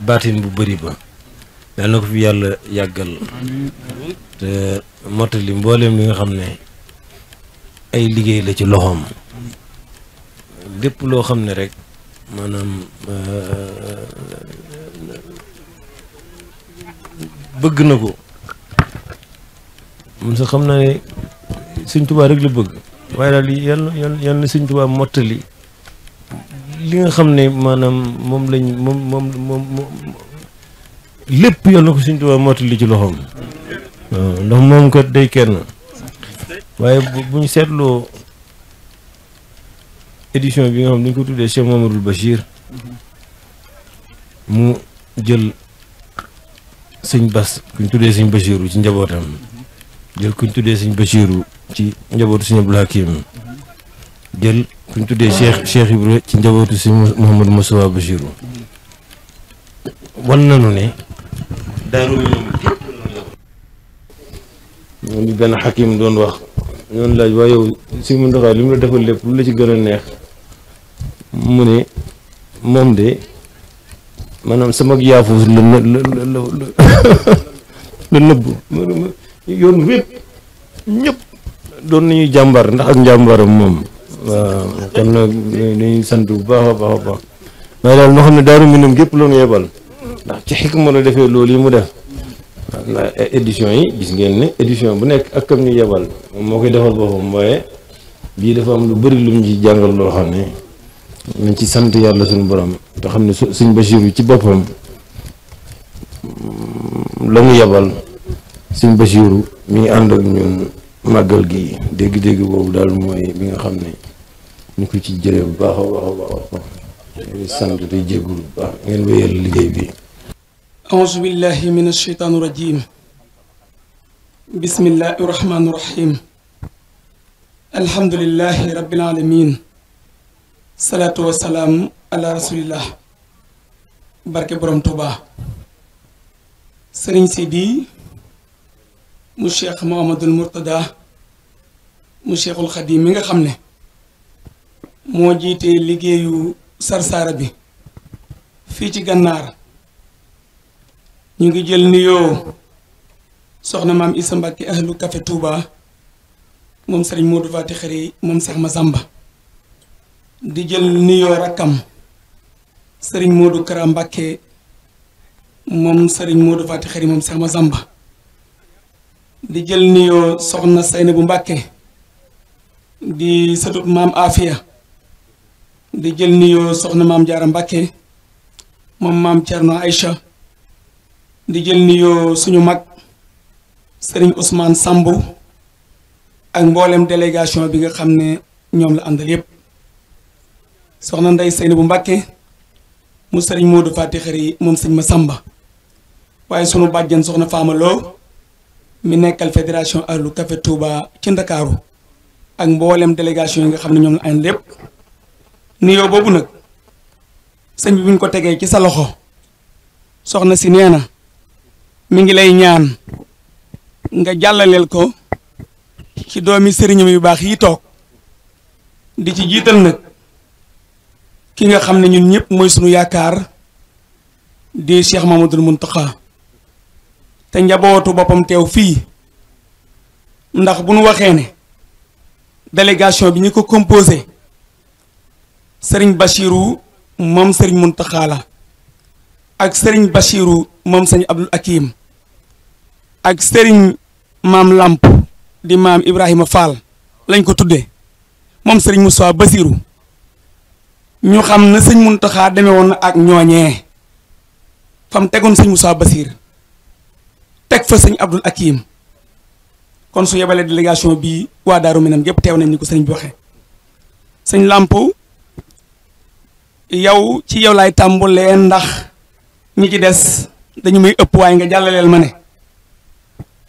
[SPEAKER 8] baatin bu bëri ba yal na ko fi yàlla yàggal te mottali mbooleem li nga xam ne ay liggéey la ci loxoom lépp loo xam ne rek maanaam bëgg na ko mun sax xam naa ne Sëñ Tuubaa rek la bëgg waaye daal yal na Sëñ Tuubaa mottali li nga xam ne maanaam moom lépp yal na ko Sëñ Tuubaa mottali ci loxoom waaw ndax moom kat day kenn waaye bu ñu seetloo édition bi nga xam ne dañ ko tuddee Cheikh Mamadou Bachir mu jël sëñ Bas kuñ tuddee sëñ Bachiru ci njabootam jël kuñ tuddee sëñ Bachiru ci njabootu sëñ Abdou Hakim jël kuñ tuddee Cheikh Ibra ci njabootu sëñ Mouhamadou Moustapha Bachiru wan nañu ne daaru moom li benn xakim doon wax ñoon laaj waaye yow si mu ndoxaa li mu la defal lépp lu la ci gën a neex mu ne moom de maanaam sama yaafus la nëbb yoon wépp ñëpp doon nañuy jàmbar ndax ak njàmbaram moom waaw kon nag dañuy sant bu baax a baax a baax waaye daal moo xam ne daaru minam gépp loonu yebal ndax ci xikma la defee loolu yi mu def ndax édition yi gis ngeen ne édition bu nekk ak kam ñu yebal moom moo koy defal boppam waaye bii dafa am lu bëri lu mu ci jàngal loo xam ne ñu ci sant yàlla suñu borom te xam ne suñ Bachiru ci boppam la mu yebal suñ Bachiru mi ngi ànd ak ñun màggal gi dégg-dégg boobu daal mooy bi nga xam ne ñu ko ci jëlee bu baax a baax a baax a baax sant te jéggul bu baax ngeen wéyal liggéey bi.
[SPEAKER 9] أعوذ بالله من الشيطان الرجيم بسم الله الرحمن الرحيم الحمد لله رب العالمين صلاة والسلام على رسول الله barke borom Touba Serigne Sidi mu Cheikh Mouhamadoul Mourtada mu Cheikhul Khadim mi nga xam ne moo jiite liggéeyu Sarsara bi fii ci Gànnaar ñu ngi jël nuyoo soxna maam Issa Mbacke ahlu Café Touba moom Serigne Modou Fati Xari moom Cheikh Massamba di jël nuyoo rakkam Serigne Modou Kara Mbacke moom Serigne Modou Fati Xari moom Cheikh Massamba di jël nuyoo soxna Seynabou Mbacke di sëtub maam Afia di jël nuyoo soxna maam Jaara Mbacke moom maam Thierno Aïcha di jël nuyoo suñu mag Serigne Ousmane Sambu ak mboolem délégation bi nga xam ne ñoom la àndal yépp soxna Ndey Seynabou Mbacke mu Serigne Modou Fati Xari moom sëñ Massamba waaye sunu bàjjen soxna Fama Lo mi nekkal fédération ahlu Café Touba ci Ndakaaru ak mboolem délégation yi nga xam ne ñoom la ànd lépp nuyoo boobu nag sëñ bi buñ ko tegee ci sa loxo soxna si nee na mi ngi lay ñaan nga jàllaleel ko ci doomi sëriñam yu baax yi toog di ci jiital nag ki nga xam ne ñun ñëpp mooy sunu yaakaar di Cheikh Mamadou Mountakha te njabootu boppam teew fii ndax bu nu waxee ne délégation bi ñu ko composé Serigne Bachiru moom Serigne Mountakha la ak Serigne Bachiru moom Serigne Abdoul Hakim ak sëriñ maam Lamp di maam Ibrahima Fall lañ ko tuddee moom sëriñ Moussa Basirou ñu xam na sëñ Muntaxa demee woon na ak ñooñee fam tegoon sëñ Moussa Basir teg fa sëñ Abdul Hakim kon su yebalee délégation bi waa Daaru Minam gépp teew nañ ni ko sëriñ bi waxee sëñ Lamp yow ci yow laay tàmbulee ndax ñi ci des dañu may ëpp waaye nga jàllaleel ma ne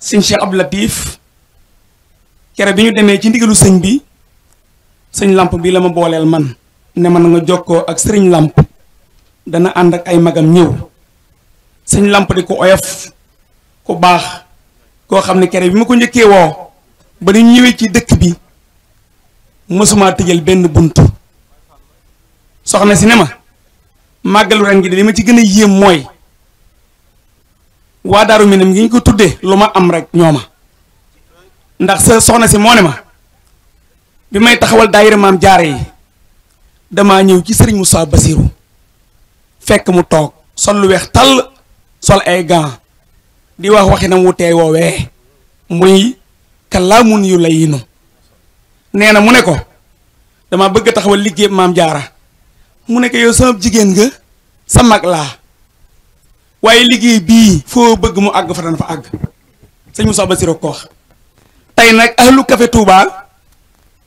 [SPEAKER 9] sëñ Cheikh Abdou Latif kere bi ñu demee ci ndigalu sëñ bi sëñ Lamp bi la ma booleel man ne man nga jokkoo ak sëriñ Lamp dana ànd ak ay magam ñëw sëñ Lamp di ko oyof ku baax koo xam ne kere bi ma ko njëkkee woo ba ñu ñëwee ci dëkk bi mësuma tëjal benn bunt soxna si ne ma màggalu ren gi de li ma ci gën a yéem mooy waa Daaru Minam gi ñu ko tuddee lu ma am rek ñoo ma ndax sa soxna si moo ne ma bi may taxawal daayira Maam Jaara yi damaa ñëw ci sëriñ Moussa Basirou fekk mu toog sol lu weex tàll sol ay gants di wax waxinam wu teey woowee muy kalaamun yu layinu nee na mu ne ko dama bëgg a taxawal liggéey Maam Jaara mu nekk yow sama jigéen nga sa mag laa waaye liggéey bii foo bëgg mu àgg fa dana fa àgg sëñ Moussa Basirou ko wax tey nag ahlu Café Touba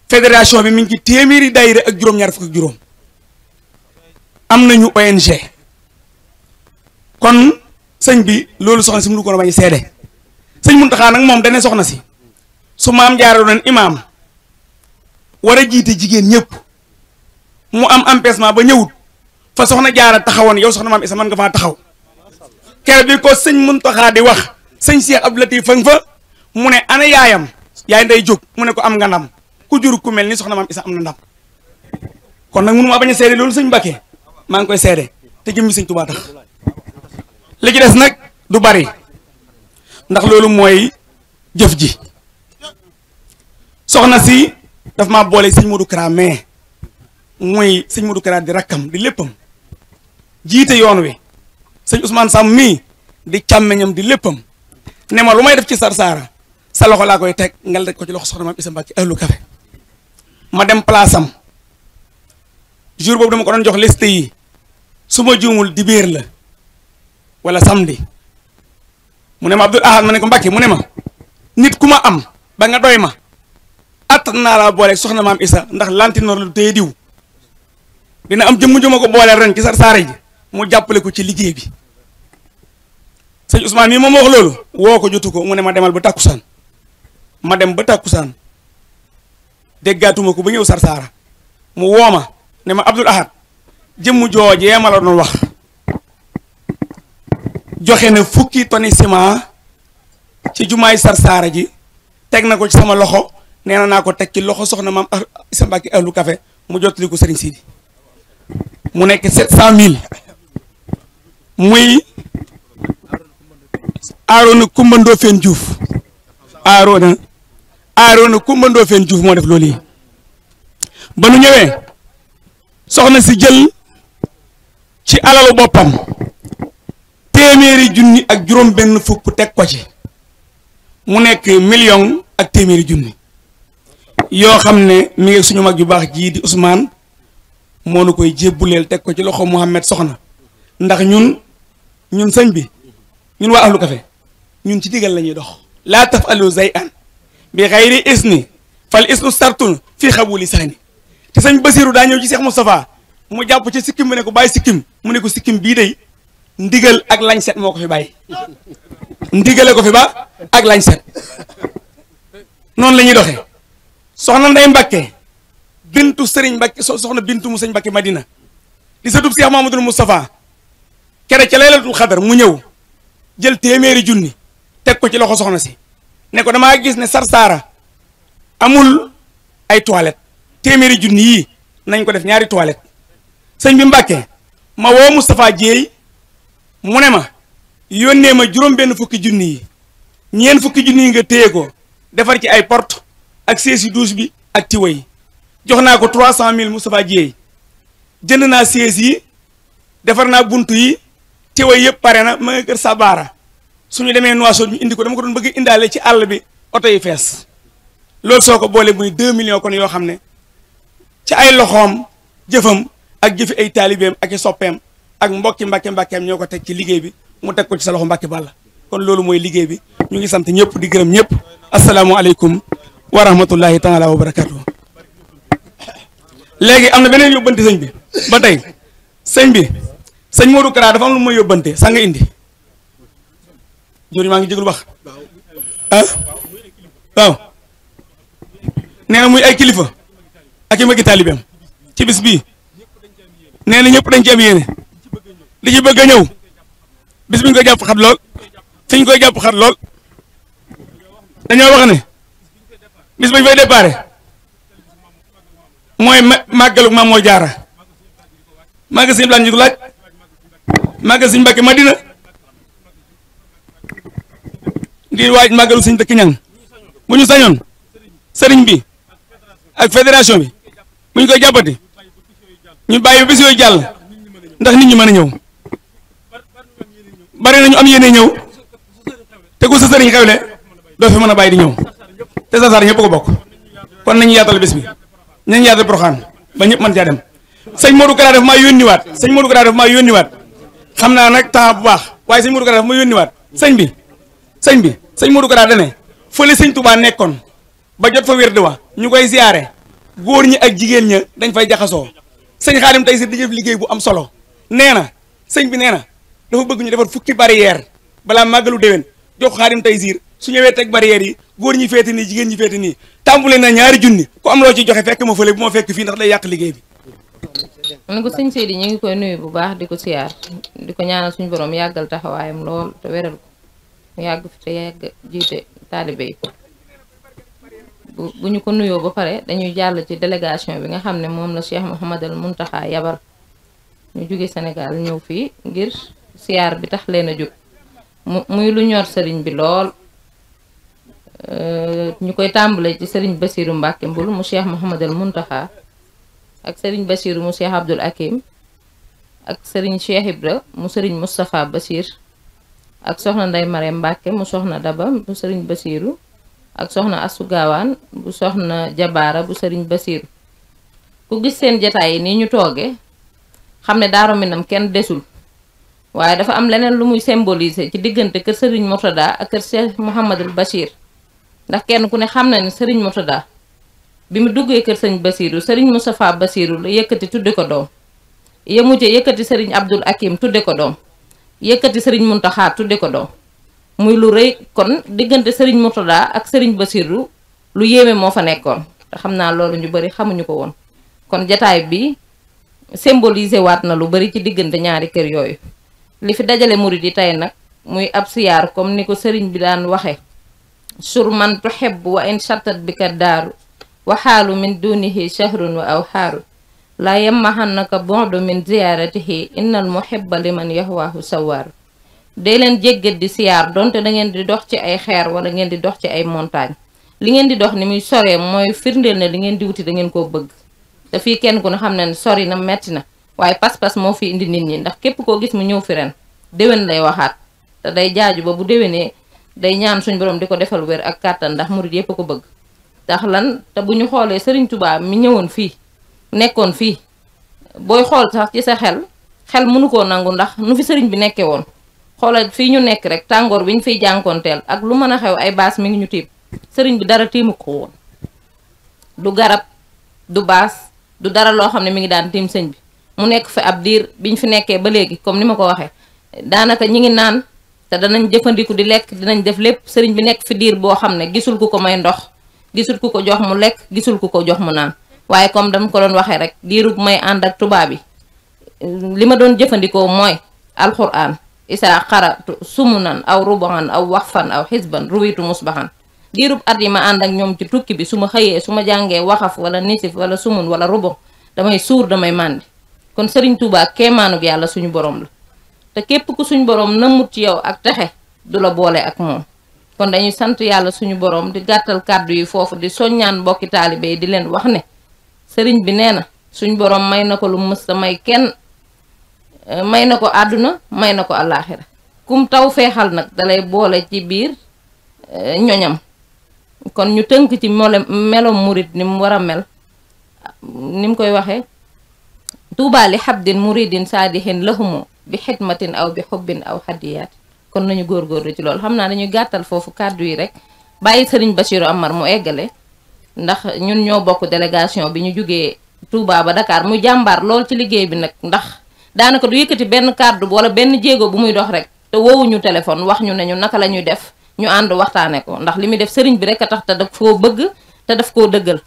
[SPEAKER 9] fédération bi mi ngi ci téeméeri daayira ak juróom-ñaar fukk ak juróom am nañu ONG kon sëñ bi loolu soxna si mënu ko bañ seede sëñ Muntaxa nag moom dane soxna si su Maam Jaara doon imaam war a jiite jigéen ñëpp mu am empêchement ba ñëwut fa soxna Jaara taxawoon yow soxna Maam Isa man nga faa taxaw kere bi ko sëñ Muntaxa di wax sëñ Cheikh Abdou Latif fa fa mu ne ana yaayam yaay nday jóg mu ne ko am nga ndam ku jur ku mel ni soxna Maam Isa am na ndam kon nag mënu maa bañ a seede loolu sëñ Mbàkke maa ngi koy seede te jëm mi sëñ Tuubaa tax li ci des nag du bari ndax loolu mooy jëf ji soxna si daf maa boole sëñ Modou Kara mais muy sëñ Modou Kara di rakkam di léppam jiite yoon wi sëñ Ousmane Sam mii di càmmeñam di léppam ne ma lu may def ci Sarsara sa loxo laa koy teg nga daj ko ci loxo soxna Maam Isa Mbàkke ahlu Café ma dem place am jour boobu dama ko doon jox liste yi su ma juumul dibéer la wala samedi mu ne ma Abdoul Ahad ma ne ko Mbàkke mu ne ma nit ku ma am ba nga doy ma attan naa laa booleeg soxna Maam Isa ndax lantinoor lu téye diw dina am jëmm jëma ko booleel ren ci Sarsara ji mu jàppale ko ci liggéey bi sëñ Ousmane mii moom wax loolu woo ko jotu ko mu ne ma demal ba tàkkusaan ma dem ba tàkkusaan déggaatuma ko ba ñëw Sarsara mu woo ma ne ma Abdoul Ahad jëmm joojee ma la doon wax joxe na 10 tonni ciment ci jumaay Sarsara ji teg na ko ci sama loxo nee na naa ko teg ci loxo soxna Maam Isa Mbàkke ahlu Café mu jottali ko Sëriñ Sidi mu nekk 700 000 muy Aroona Kumba Ndofeen Diouf Aroona Kumba Ndofeen Diouf moo def loolu yi ba nu ñëwee soxna si jël ci alalu boppam téeméeri junni ak juróom benn fukk teg ko ci mu nekk million ak téeméeri junni yoo xam ne mi ngi suñu mag yu baax jii di Ousmane moo nu koy jébbuleel teg ko ci loxo Mouhamed Soxna ndax ñun sëñ bi ñun waa ahlu Café ñun ci digal la ñuy dox laa tafalu zayan bi xayri isni fal isnu sartun fii xabuli saani te sëñ Basiru daa ñëw ci Cheikh Moustapha mu jàpp ci sikkim mu ne ko bàyyi sikkim mu ne ko sikkim bii day ndigal ak lañ set moo ko fi bàyyi ndigale ko fi ba ak lañ set noonu la ñuy doxee soxna Ndey Mbàkke bintu sëriñ Mbàkke soxna bintu mu sëñ Mbàkke Madina di sëtub Cheikh Mamadou Moustapha kere ca laylatul xadar mu ñëw jël téeméeri junni teg ko ci loxo soxna si ne ko damaa gis ne Sarsara amul ay toilettes téeméeri junni yii nañ ko def ñaari toilettes sëñ bi Mbàkke ma woo Moustapha Dieye mu ne ma yónnee ma juróom benn fukki junni yi ñeen fukki junni yi nga téye ko defar ci ay porte ak seesi douche bi ak tiwa yi jox naa ko 300 000 Moustapha Dieye jënd naa sees yi defar naa buntu yi tiwa yëpp pare na ma nga kër Sabara suñu demee Nouakchott ñu indi ko dama ko doon bëgg indaale ci àll bi oto yi fees loolu soo ko boolee muy 2 millions kon yoo xam ne ci ay loxoom jëfam ak jëfi ay taalibeem ak i soppeem ak mbokki mbàkkeem ñoo ko teg ci liggéey bi mu teg ko ci sa loxo Mbàkke Balla kon loolu mooy liggéey bi ñu ngi sant ñëpp di gërëm ñëpp asalaamualeykum wa rahmatullahi taala wa barakatuh léegi am na beneen yóbbante sëñ bi ba tey sëñ Modou Kara dafa am lu may yóbbante sa nga indi jori maa ngi jégul wax waaw nee na muy ay kilifa ak i magi taalibeem ci bis bii nee na ñëpp dañ ci am yéene li ci bëgg a ñëw bis bi ñu koy jàpp xat lool fi ñu koy jàpp xat lool dañoo wax ne bis ba ñu fay déparé mooy màggalu Maam Mor Jaara màggal Sëñ Blanc ñu ko laaj màggal Sëñ Mbàkke Madina di waaj màggalu Sëñ Dëkk Ñang bu ñu sañoon sëriñ bi ak fédération bi bu ñu koy jàppati ñu bàyyi bis yooyu jàll ndax nit ñi mën a ñëw bari nañu am yéene ñëw te ku sa sëriñ xewle doo fi mën a bàyyi di ñëw te Sarsara ñëpp ko bokk kon nañu yaatal bés bi nañu yaatal Porokhane ba ñëpp mën caa dem sëñ Modou Kara daf maa yónniwaat xam naa nag temps bu baax waaye sëñ Modou Kara daf ma yónniwaat sëñ Modou Kara dane fële sëñ Touba nekkoon ba jot fa wér di wa ñu koy ziyaare góor ñi ak jigéen ña dañ fay jaxasoo sëñ Xaadim Taysiir di jëf liggéey bu am solo nee na sëñ bi nee na dafa bëgg ñu defar fukki barrière balaa màggalu déwén jox Xaadim Taysiir su ñëwee teg barrière yi góor ñi féete nii jigéen ñi féete nii tàmbule na 2 junni ku am loo ci joxe fekk ma fële bu ma fekk fii ndax day yàq liggéey bi.
[SPEAKER 10] man ko sëñ Seydi ñu ngi koy nuyu bu baax di ko siyaar di ko ñaanal suñu borom yàggal taxawaayam lool te wéral ko mu yàgg fi te yàgg jiite taalibe yi bu ñu ko nuyoo ba pare dañuy jàll ci délégation bi nga xam ne moom la Cheikh Mouhamadul Mountakha yabal ñu jóge Sénégal ñëw fii ngir siyaar bi tax leen a jóg muy lu ñor sëriñ bi lool ñu koy tàmbale ci sëriñ Bassirou Mbacke Mbul mu Cheikh Mouhamadul Mountakha ak sëriñ Bassirou mu Cheikh Abdoul Hakim ak sëriñ Cheikh Ibra mu sëriñ Moustapha Bassir ak soxna Ndey Marème Mbacke mu soxna Daba bu sëriñ Bassirou ak soxna Astou Gawane bu soxna Jabaara bu sëriñ Bassirou ku gis seen jataay yi nii ñu tooge xam ne Daaru Minam kenn desul waaye dafa am leneen lu muy symboliser ci diggante kër sëriñ Mourtada ak kër Cheikh Mouhamadul Bachir ndax kenn ku ne xam na ne sëriñ Mourtada bi mu duggee kër sëriñ Bassirou sëriñ Moustapha Bassirou la yëkkati tudde ko doom yemu ca yëkkati sëriñ Abdoul Hakim tudde ko doom yëkkati sëriñ Mountakha tudde ko doom muy lu rëy kon diggante sëriñ Mourtada ak sëriñ Bassirou lu yéeme moo fa nekkoon te xam naa loolu ñu bari xamuñu ko woon kon jataay bi symboliser waat na lu bari ci diggante ñaari kër yooyu li fi dajale murid yi tey nag muy ab siyaar comme ni ko sëriñ bi daan waxe sur man tuhibbu wa in shattat bika daaru wa xaalu min dunihi shahrun wa aw xaaru laa yemmahannaka bu'du min ziyaaratihi innal muhibba liman yahwaahu sawaaru dee leen jéggat di siyaar donte da ngeen di dox ci ay xeer wala ngeen di dox ci ay montagne li ngeen di dox ni muy soree mooy firndeel ne li ngeen di wuti da ngeen koo bëgg te fii kenn ku ne xam ne sori na metti na waaye pas-pas moo fi indi nit ñi ndax képp koo gis mu ñëw fi ren déwén lay waxaat te day jaaju ba bu déwénee day ñaan suñ borom di ko defal wér ak kàttan ndax murid yépp ko bëgg tax lan te bu ñu xoolee Sëriñ Tuubaa mi ñëwoon fii nekkoon fii booy xool sax ci sa xel mënu koo nangu ndax nu fi sëriñ bi nekkee woon xoolal fii ñu nekk rek tàngoor bi ñu fiy jànkoonteel ak lu mën a xew ay baas mi ngi ñu tiim sëriñ bi dara tiimu ko woon du garab du baas du dara loo xam ne mi ngi daan tiim sëñ bi mu nekk fi ab diir biñ fi nekkee ba léegi comme ni ma ko waxee daanaka ñi ngi naan te danañ jëfandiku di lekk dinañ def lépp sëriñ bi nekk fi diir boo xam ne gisul ku ko may ndox gisul ku ko jox mu lekk gisul ku ko jox mu naan waaye comme dama ko doon waxee rek diirub may ànd ak tubaab bi li ma doon jëfandikoo mooy alxuraan isaa xaratu sumunan aw rubaxan aw waxfan aw xisban ruwitu musbaxan diirub at yi ma ànd ak ñoom ci tukki bi su ma xëyee su ma jàngee waxaf wala nisif wala sumun wala rubax damay suur damay màndi kon sëriñ Tuubaa kéemaanug yàlla suñu borom la te képp ku suñu borom nëmmut ci yow ak texe du la boole ak moom kon dañuy sant yàlla suñu borom di gàttal kàddu yi foofu di soññaan mbokki taalibe yi di leen wax ne sëriñ bi nee na suñu borom may na ko lu mës ta may kenn may na ko àdduna may na ko àllaaxira kum taw feexal nag dalay boole ci biir ñoñam kon ñu tënk ci melom murid ni mu war a mel ni mu koy waxee tuubaa li xabdin muridin saadihin lahumu bi xidmatin aw bi xubbin aw hadiyaat kon nañu góorgóorlu ci loolu xam naa dañuy gàttal foofu kàddu yi rek bàyyi sëriñ Bassirou Amar mu eggale ndax ñun ñoo bokk délégation bi ñu jógee Touba ba Dakar muy jàmbaar lool ci liggéey bi nag ndax daanaka du yëkkati benn kàddu wala benn jéego bu muy dox rek te woowuñu téléphone wax ñu ne ñu naka la ñuy def ñu ànd waxtaane ko ndax li muy def sëriñ bi rek a tax te daf koo bëgg te daf koo dëggal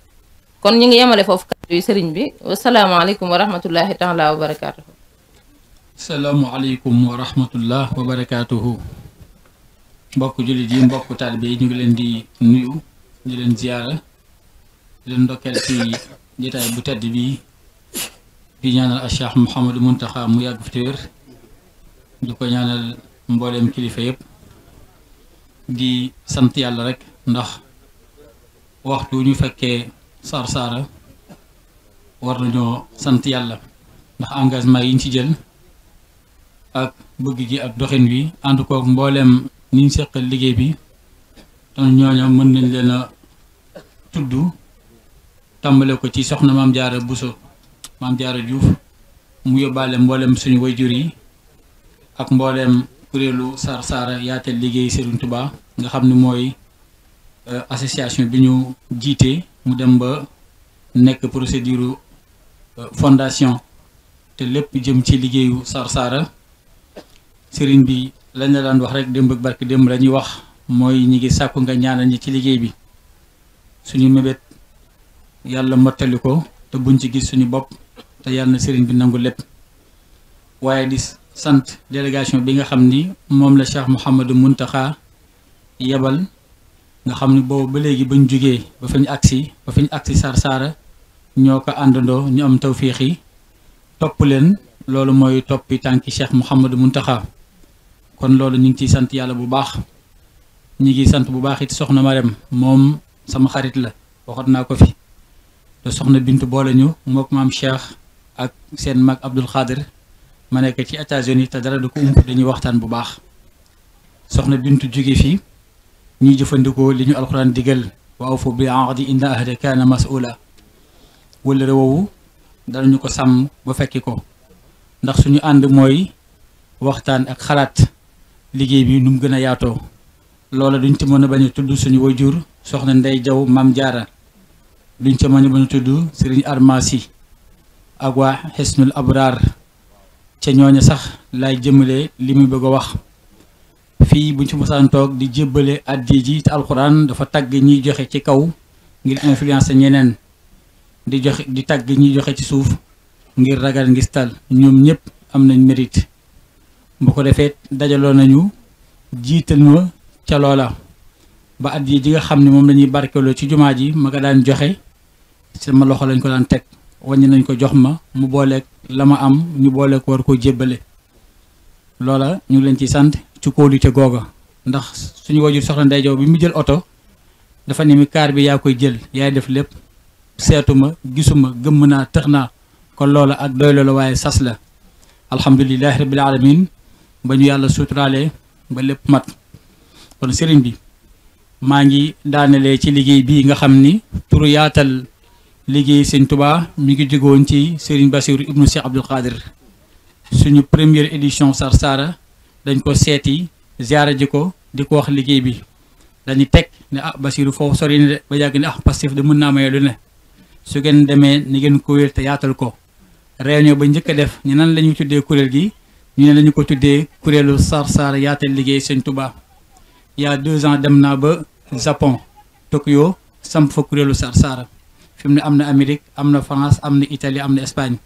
[SPEAKER 10] kon ñu ngi yemale foofu kàddu yi sëriñ bi wasalaamaaleykum wa rahmatullahi taala wa barakaatuhu.
[SPEAKER 11] salaamualeykum wa rahmatullah wa barakaatuhu. mbokk jullit yi mbokk taalibe yi ñu ngi leen di nuyu di leen ziyaara di leen ndokkeel ci jotaay bu tedd bi di ñaanal a Cheikh Mouhamadou Mountakha mu yàgg fi te wér di ko ñaanal mbooleem kilifa yëpp di sant yàlla rek ndax waxtu ñu fekkee Sarsara war nañoo sant yàlla ndax engagement yi ñu ci jël ak bëgg gi ak doxin wi ànd kook mbooleem ni ñu seqal liggéey bi te ñooñu mën nañ leen a tudd tàmbale ko ci soxna Maam Jaara Buso Maam Jaara Juuf mu yóbbaale mbooleem suñu wayjur yi ak mbooleem kuréelu Sarsara yaatal liggéey Serigne Touba nga xam ne mooy association bi ñu jiite mu dem ba nekk procédure fondation te lépp jëm ci liggéeyu Sarsara Serigne bi lañ la daan wax rek démb ak barke démb la ñuy wax mooy ñi ngi sàkku nga ñaanal ñi ci liggéey bi suñu mébét yàlla mottali ko te buñ ci gis suñu bopp te yàlla na Serigne bi nangu lépp waaye di sant délégation bi nga xam ni moom la Cheikh Mouhamadou Mountakha yebal nga xam ni boobu ba léegi bañ jógee ba fi ñu agsi Sarsara ñoo ko àndandoo ñu am tawféex yi topp leen loolu mooy toppi tànki Cheikh Mouhamadou Mountakha kon loolu ñu ngi ciy sant yàlla bu baax ñi ngi sant bu baax it soxna Marème moom sama xarit la waxoon naa ko fi te soxna Bintu boole ñu mook maam Cheikh ak seen mag Abdoul Khadir ma nekk ci États-Unis te dara du ko ump dañuy waxtaan bu baax soxna Bintu jóge fii ñuy jëfandikoo li ñu alxuraan digal wa awfu bil ahdi inna ahda kaana mas'uula wala woowu danañu ko sàmm ba fekki ko ndax suñu ànd mooy waxtaan ak xalaat liggéey bi nu mu gën a yaatoo loola duñ ci mën a bañ a tudd suñu wayjur soxna Ndey Jaw Maam Jaara duñ ci mën a bañ a tudd Sëriñ Armasi ak waa Hisnul Abraar ca ñooña sax laay jëmale li muy bëgg a wax fii buñ ci mosaan toog di jébbale addi ji te alxuraan dafa tagg ñiy joxe ci kaw ngir influencer ñeneen di joxe di tagg ñiy joxe ci suuf ngir ragal ngistal ñoom ñëpp am nañ mérite bu ko defee dajaloo nañu jiital ma ca loola ba addi ji nga xam ne moom lañuy barkeloo ci jumaa ji ma ko daan joxe sama loxo lañ ko daan teg wàññi nañ ko jox ma mu booleeg la ma am ñu booleeg war koo jébbale loola ñu ngi leen ci sant ci kóolute googa ndax suñu wajur soxna Ndey Jaw bi mu jël oto dafa ne mi kaar bi yaa koy jël yaay def lépp seetuma gisuma gëmm naa tëx naa kon loola ak doy la waaye sas la alhamdulilahi rabbil alamin ba ñu yàlla suturaale ba lépp mat kon sëriñ bi maa ngi daanelee ci liggéey bii nga xam ni turu yaatal liggéey Sëñ Touba mi ngi jógoon ci Serigne Bassirou ibnu Cheikh Abdoul Khadir suñu première édition Sarsara dañ ko seeti ziara ji ko di ko wax liggéey bi dañu teg ne Bassirou foofu sori ne de ba yàgg ne Pastef de mën naa maye lu ne su ngeen demee ni ngeen ko wér te yaatal ko réunion ba njëkk a def ñu nan la ñuy tuddee kuréel gi ñu ne lañu ko tuddee kuréelu Sarsara yaatal liggéey Sëñ Touba il y a 2 ans dem naa ba Japon Tokyo samp fa kuréelu Sarsara fi mu ne am na Amérique am na France am na Italie am na Espagne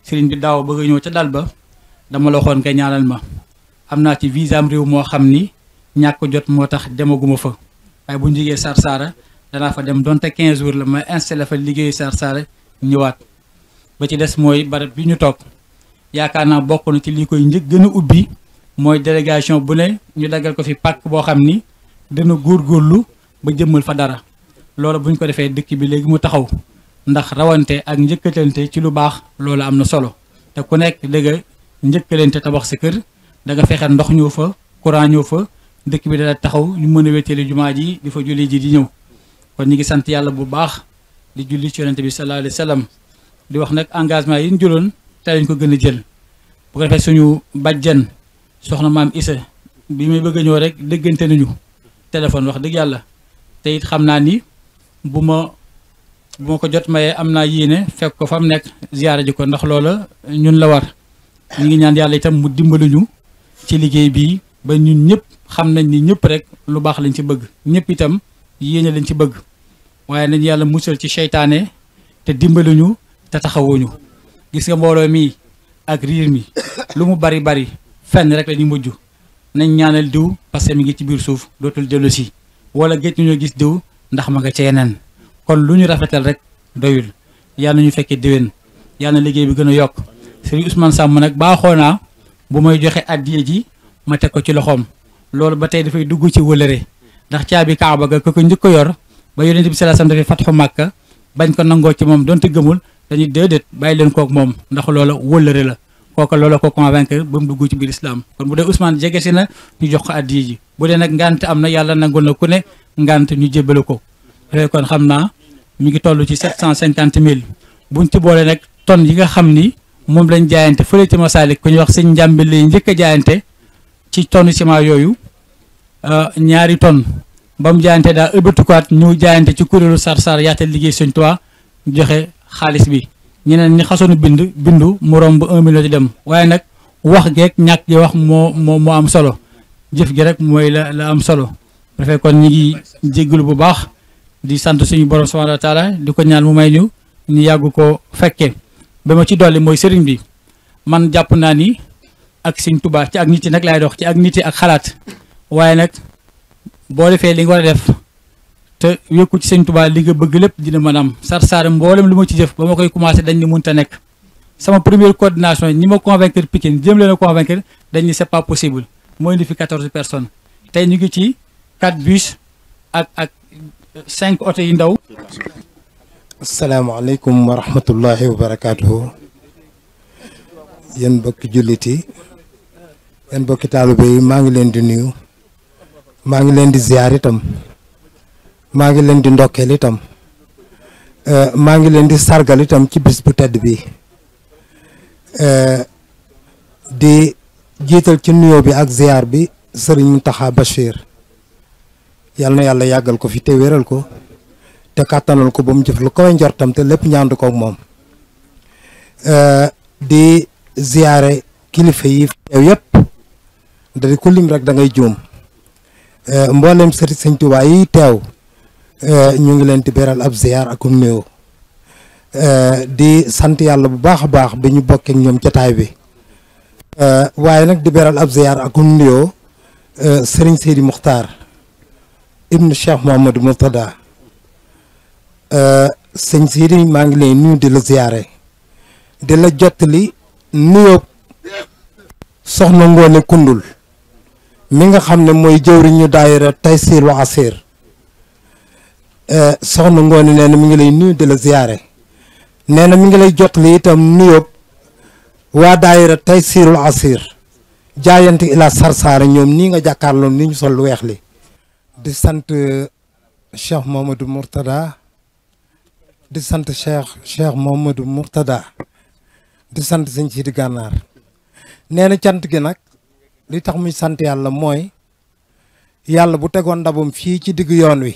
[SPEAKER 11] sëriñ bi daaw bëgg a ñëw ca dal ba dama la waxoon nga ñaanal ma am naa ci visa am réew moo xam ni ñàkk jot moo tax demaguma fa waaye bu ñu jógee Sarsara danaa fa dem donte 15 jours la ma installé fa liggéeyu Sarsara ñëwaat ba ci des mooy barab bi ñu toog yaakaar naa bokk na ci li koy njëkk gën a ubbi mooy délégation bu ne ñu daggal ko fi pàkk boo xam ni dana góorgóorlu ba jëmmal fa dara loolu bu ñu ko defee dëkk bi léegi mu taxaw ndax rawante ak njëkkalante ci lu baax loolu am na solo te ku nekk dëgg njëkkalante tabax sa kër da nga fexe ndox ñëw fa courant ñëw fa dëkk bi dana taxaw ñu mën a wéttali jumaa ji di fa julli ji di ñëw kon ñu ngi sant yàlla bu baax di julli ci yonente bi sallallahu alayhi wa sallam di wax nag engagement yi ñu jëloon te lañ ko gën a jël bu ko defee suñu bàjjen soxna maam Issa bi may bëgg a ñëw rek déggante nañu téléphone wax dëgg yàlla te it xam naa ni bu ma ko jot mayee am naa yéene fekk ko fa mu nekk ziyaara ji ko ndax loola ñun la war ñu ngi ñaan yàlla itam mu dimbali ñu ci liggéey bii ba ñun ñëpp xam nañ ni ñëpp rek lu baax lañ ci bëgg ñëpp itam yéene lañ ci bëgg waaye nañ yàlla musal ci seytaane te dimbali ñu te taxawuñu gis nga mbooloo mi ak riir mi lu mu bari bari fenn rek la ñu mujj nañ ñaanal diw parce que mi ngi ci biir suuf dootul dellu si wala géej ñu gis diw ndax ma nga ca yeneen kon lu ñu rafetal rek doyul yàlla ñu fekkee déwén yàlla na liggéey bi gën a yokk Serigne Ousmane Samb nag baaxoo naa bu may joxe addiya ji ma teg ko ci loxoom loolu ba tey dafay dugg ci wëlëre ndax caabi Kaaba ga ko njëkk ko yor ba yonent bi sallallahu alayhi wasallam dafay fatxu Màkka bañ ko nangoo ci moom donte gëmul dañuy déedéet bàyyi leen kook moom ndax loola wëlëre la kooka loola ko convaincre ba mu dugg ci biir islam kon bu dee Ousmane jege si na ñu jox ko addiya ji bu dee nag ngant am na yàlla nangul na ku ne ngant ñu jébbale ko kon xam naa mi ngi toll ci 750 000 buñ ci boole nag tonnes yi nga xam ni moom lañ jaayante fële ci Masalik ku ñuy wax sëñ Njàmbi lay njëkk a jaayante ci tonne ciment yooyu ñaari tonnes ba mu jaayante daa ëbbatukaat ñu jaayante ci kuréelu Sarsara yaatal liggéey Sëñ Tuubaa joxe xaalis bi ñeneen ñi xasoonu bindu mu romb 1 million di dem waaye nag wax geeg ñàkk gi wax moo am solo jëf gi rek mooy la am solo dafay kon ñi ngi jéggalu bu baax di sant suñu borom subhanahu wa taala di ko ñaan mu may ñu yàgg ko fekke ba ma ci dolli mooy sëriñ bi man jàpp naa ni ak Sëñ Tuubaa ci ak nit yi nag laay dox ci ak nit yi ak xalaat waaye nag boo defee li nga war a def te wékku ci Sëñ Tuubaa li nga bëgg lépp dina mën am Sarsara mboolem lu ma ci jëf ba ma koy commencé dañ ni mënta nekk sama première coordination ñi ma convaincre Pikine jëm leen a convaincre dañ ni c'est pas possible mooy indi fi 14 personnes tey ñu ngi ci 4 bus ak 5 oto yu ndaw.
[SPEAKER 12] asalaamaaleykum wa rahmatullahi wa barakaatuhu yéen mbokki jullit yi yéen mbokki taalibe yi maa ngi leen di nuyu maa ngi leen di ziar itam maa ngi leen di ndokkeel itam maa ngi leen di sargal itam ci bis bu tedd bi di jiital ci nuyoo bi ak ziar bi sëriñ Mountakha Bachir yal na yàlla yàggal ko fi te wéral ko te kàttanal ko ba mu jëf lu koy njortam te lépp ñaandu ko ak moom di ziare kilifa yi teew yëpp da di ku lim rek da ngay juum mboolem sëriñ Sëñ Tuubaa yi teew ñu ngi leen di beral ab ziar ak nuyoo di sant yàlla bu baax a baax bi ñu bokkee ak ñoom jotaay bi waaye nag di beral ab ziar ak nuyoo sëriñ Seydi Muxtaar ibnu Cheikh Mouhamadou Mourtada sëñ Seydi maa ngi lay nuyu di la ziare di la jottali nuyoo soxna Ngoone Kundul mi nga xam ne mooy jëwriñu daayira Taysiir wa Asiir soxna Ngoone nee na mi ngi lay nuyu di la ziare nee na mi ngi lay jottali itam nuyoo waa daayira Taysiirul Asiir jaayante ila Sarsara ñoom nii nga jàkkaarloo ni ñu sol lu weex li di sant Cheikh Mouhamadou Mourtada di sant Cheikh Mouhamadou Mourtada di sant sëñ Sidi Gànnaar nee na cant gi nag li tax muy sant yàlla mooy yàlla bu tegoon ndabam fii ci diggu yoon wi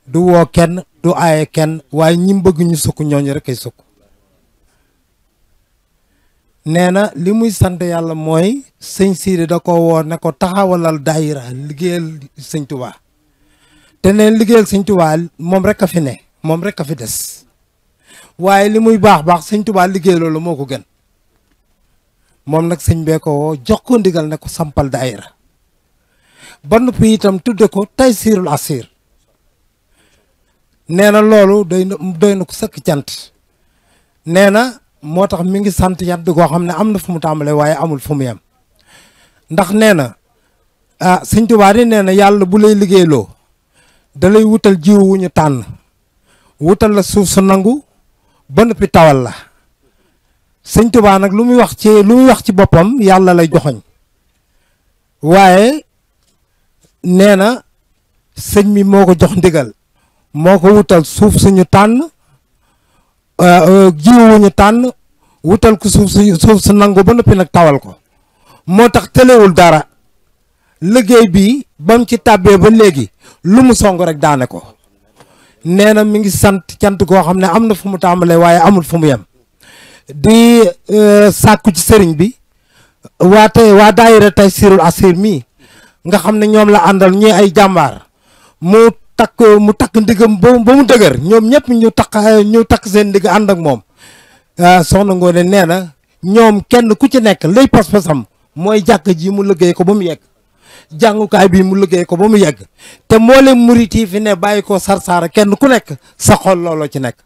[SPEAKER 12] du woo kenn du aaye kenn waaye ñi bëgg ñu sukk ñooñu rek ay sukk nee na li muy sant yàlla mooy sëñ Sidi da ko woo ne ko taxawalal daayira liggéeyal sëñ Tuubaa te neen liggéeyal sëñ Tuubaa moom rek a fi ne moom rek a fi des waaye li muy baax baax sëñ Tuubaa liggéey loolu moo ko gën moom nag sëñ bee ko woo jox ko ndigal ne ko sampal daayira ba noppi itam tudde ko Taysiirul Asiir nee na loolu doy na ko sëkk cant nee na moo tax mi ngi sant yat di koo xam ne am na fu mu tàmbalee waaye amul fu mu yem ndax nee na sëñ Tuubaa di nee na yàlla bu lay liggéeyloo da lay wutal jiw wu ñu tànn wutal la suuf su nangu ba noppi tawal la sëñ Tuubaa nag lu muy wax ci boppam yàlla lay joxoñ waaye nee na sëñ mi moo ko jox ndigal moo ko wutal suuf suñu tànn jiwuñu tànn wutal ko suuf su nangu ba noppi nag tawal ko moo tax tëlewul dara liggéey bi ba mu ci tàbbee ba léegi lu mu song rek daane ko nee na mi ngi sant cant goo xam ne am na fu mu tàmbalee waaye amul fu mu yem di sàkku ci sëriñ bi waa daayira Taysirul Asir mii nga xam ne ñoom la àndal ñi ay jàmbaar mu takk ndigam ba mu dëgër ñoom ñëpp ñu takk seen ndig ànd ak moom soxna Ngoone nee na ñoom kenn ku ci nekk lay pas-pasam mooy jàkk ji mu liggéey ko ba mu yegg jàngukaay bi mu liggéey ko ba mu yegg te moo leen murit yi fi ne bàyyi ko Sarsara kenn ku nekk sa xol looloo ci nekk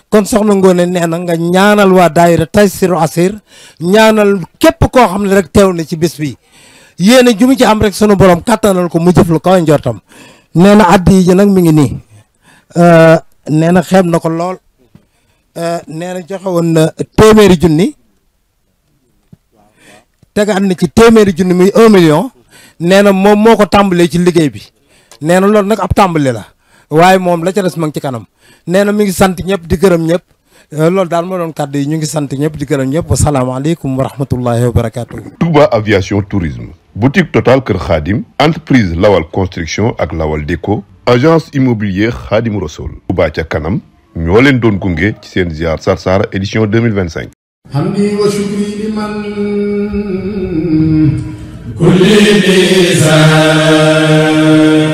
[SPEAKER 12] kon soxna Ngoone nee na nga ñaanal waa daayira Taysirul Asir ñaanal képp koo xam ne rek teew na ci bis bi yéene ju mu ci am rek sunu borom kàttanal ko mu jëf lu kaw njortam nee na addi ji nag mi ngi nii nee na xeeb na ko lool nee na joxe woon na téeméeri junni tegaat na ci téeméeri junni muy 1 million nee na moom moo ko tàmbalee ci liggéey bi nee na loolu nag ab tàmbali la waaye moom la ca des ma ngi ci kanam nee na mi ngi sant ñëpp di gërëm ñëpp loolu daal moo doon kàddu yi ñu ngi sant ñëpp di gërëm ñëpp wasalaamaaleykum wa rahmatullahi wa barakaatu.
[SPEAKER 4] Touba Aviation Tourisme boutique Total Kër Khadim entreprise Lawal construction ak Lawal déco agence immobilier Khadim Rassoul Touba ca kanam ñoo leen doon gunge ci seen ziar Sarsara édition 2025.
[SPEAKER 13] hamdi wa shukri liman kulli lisan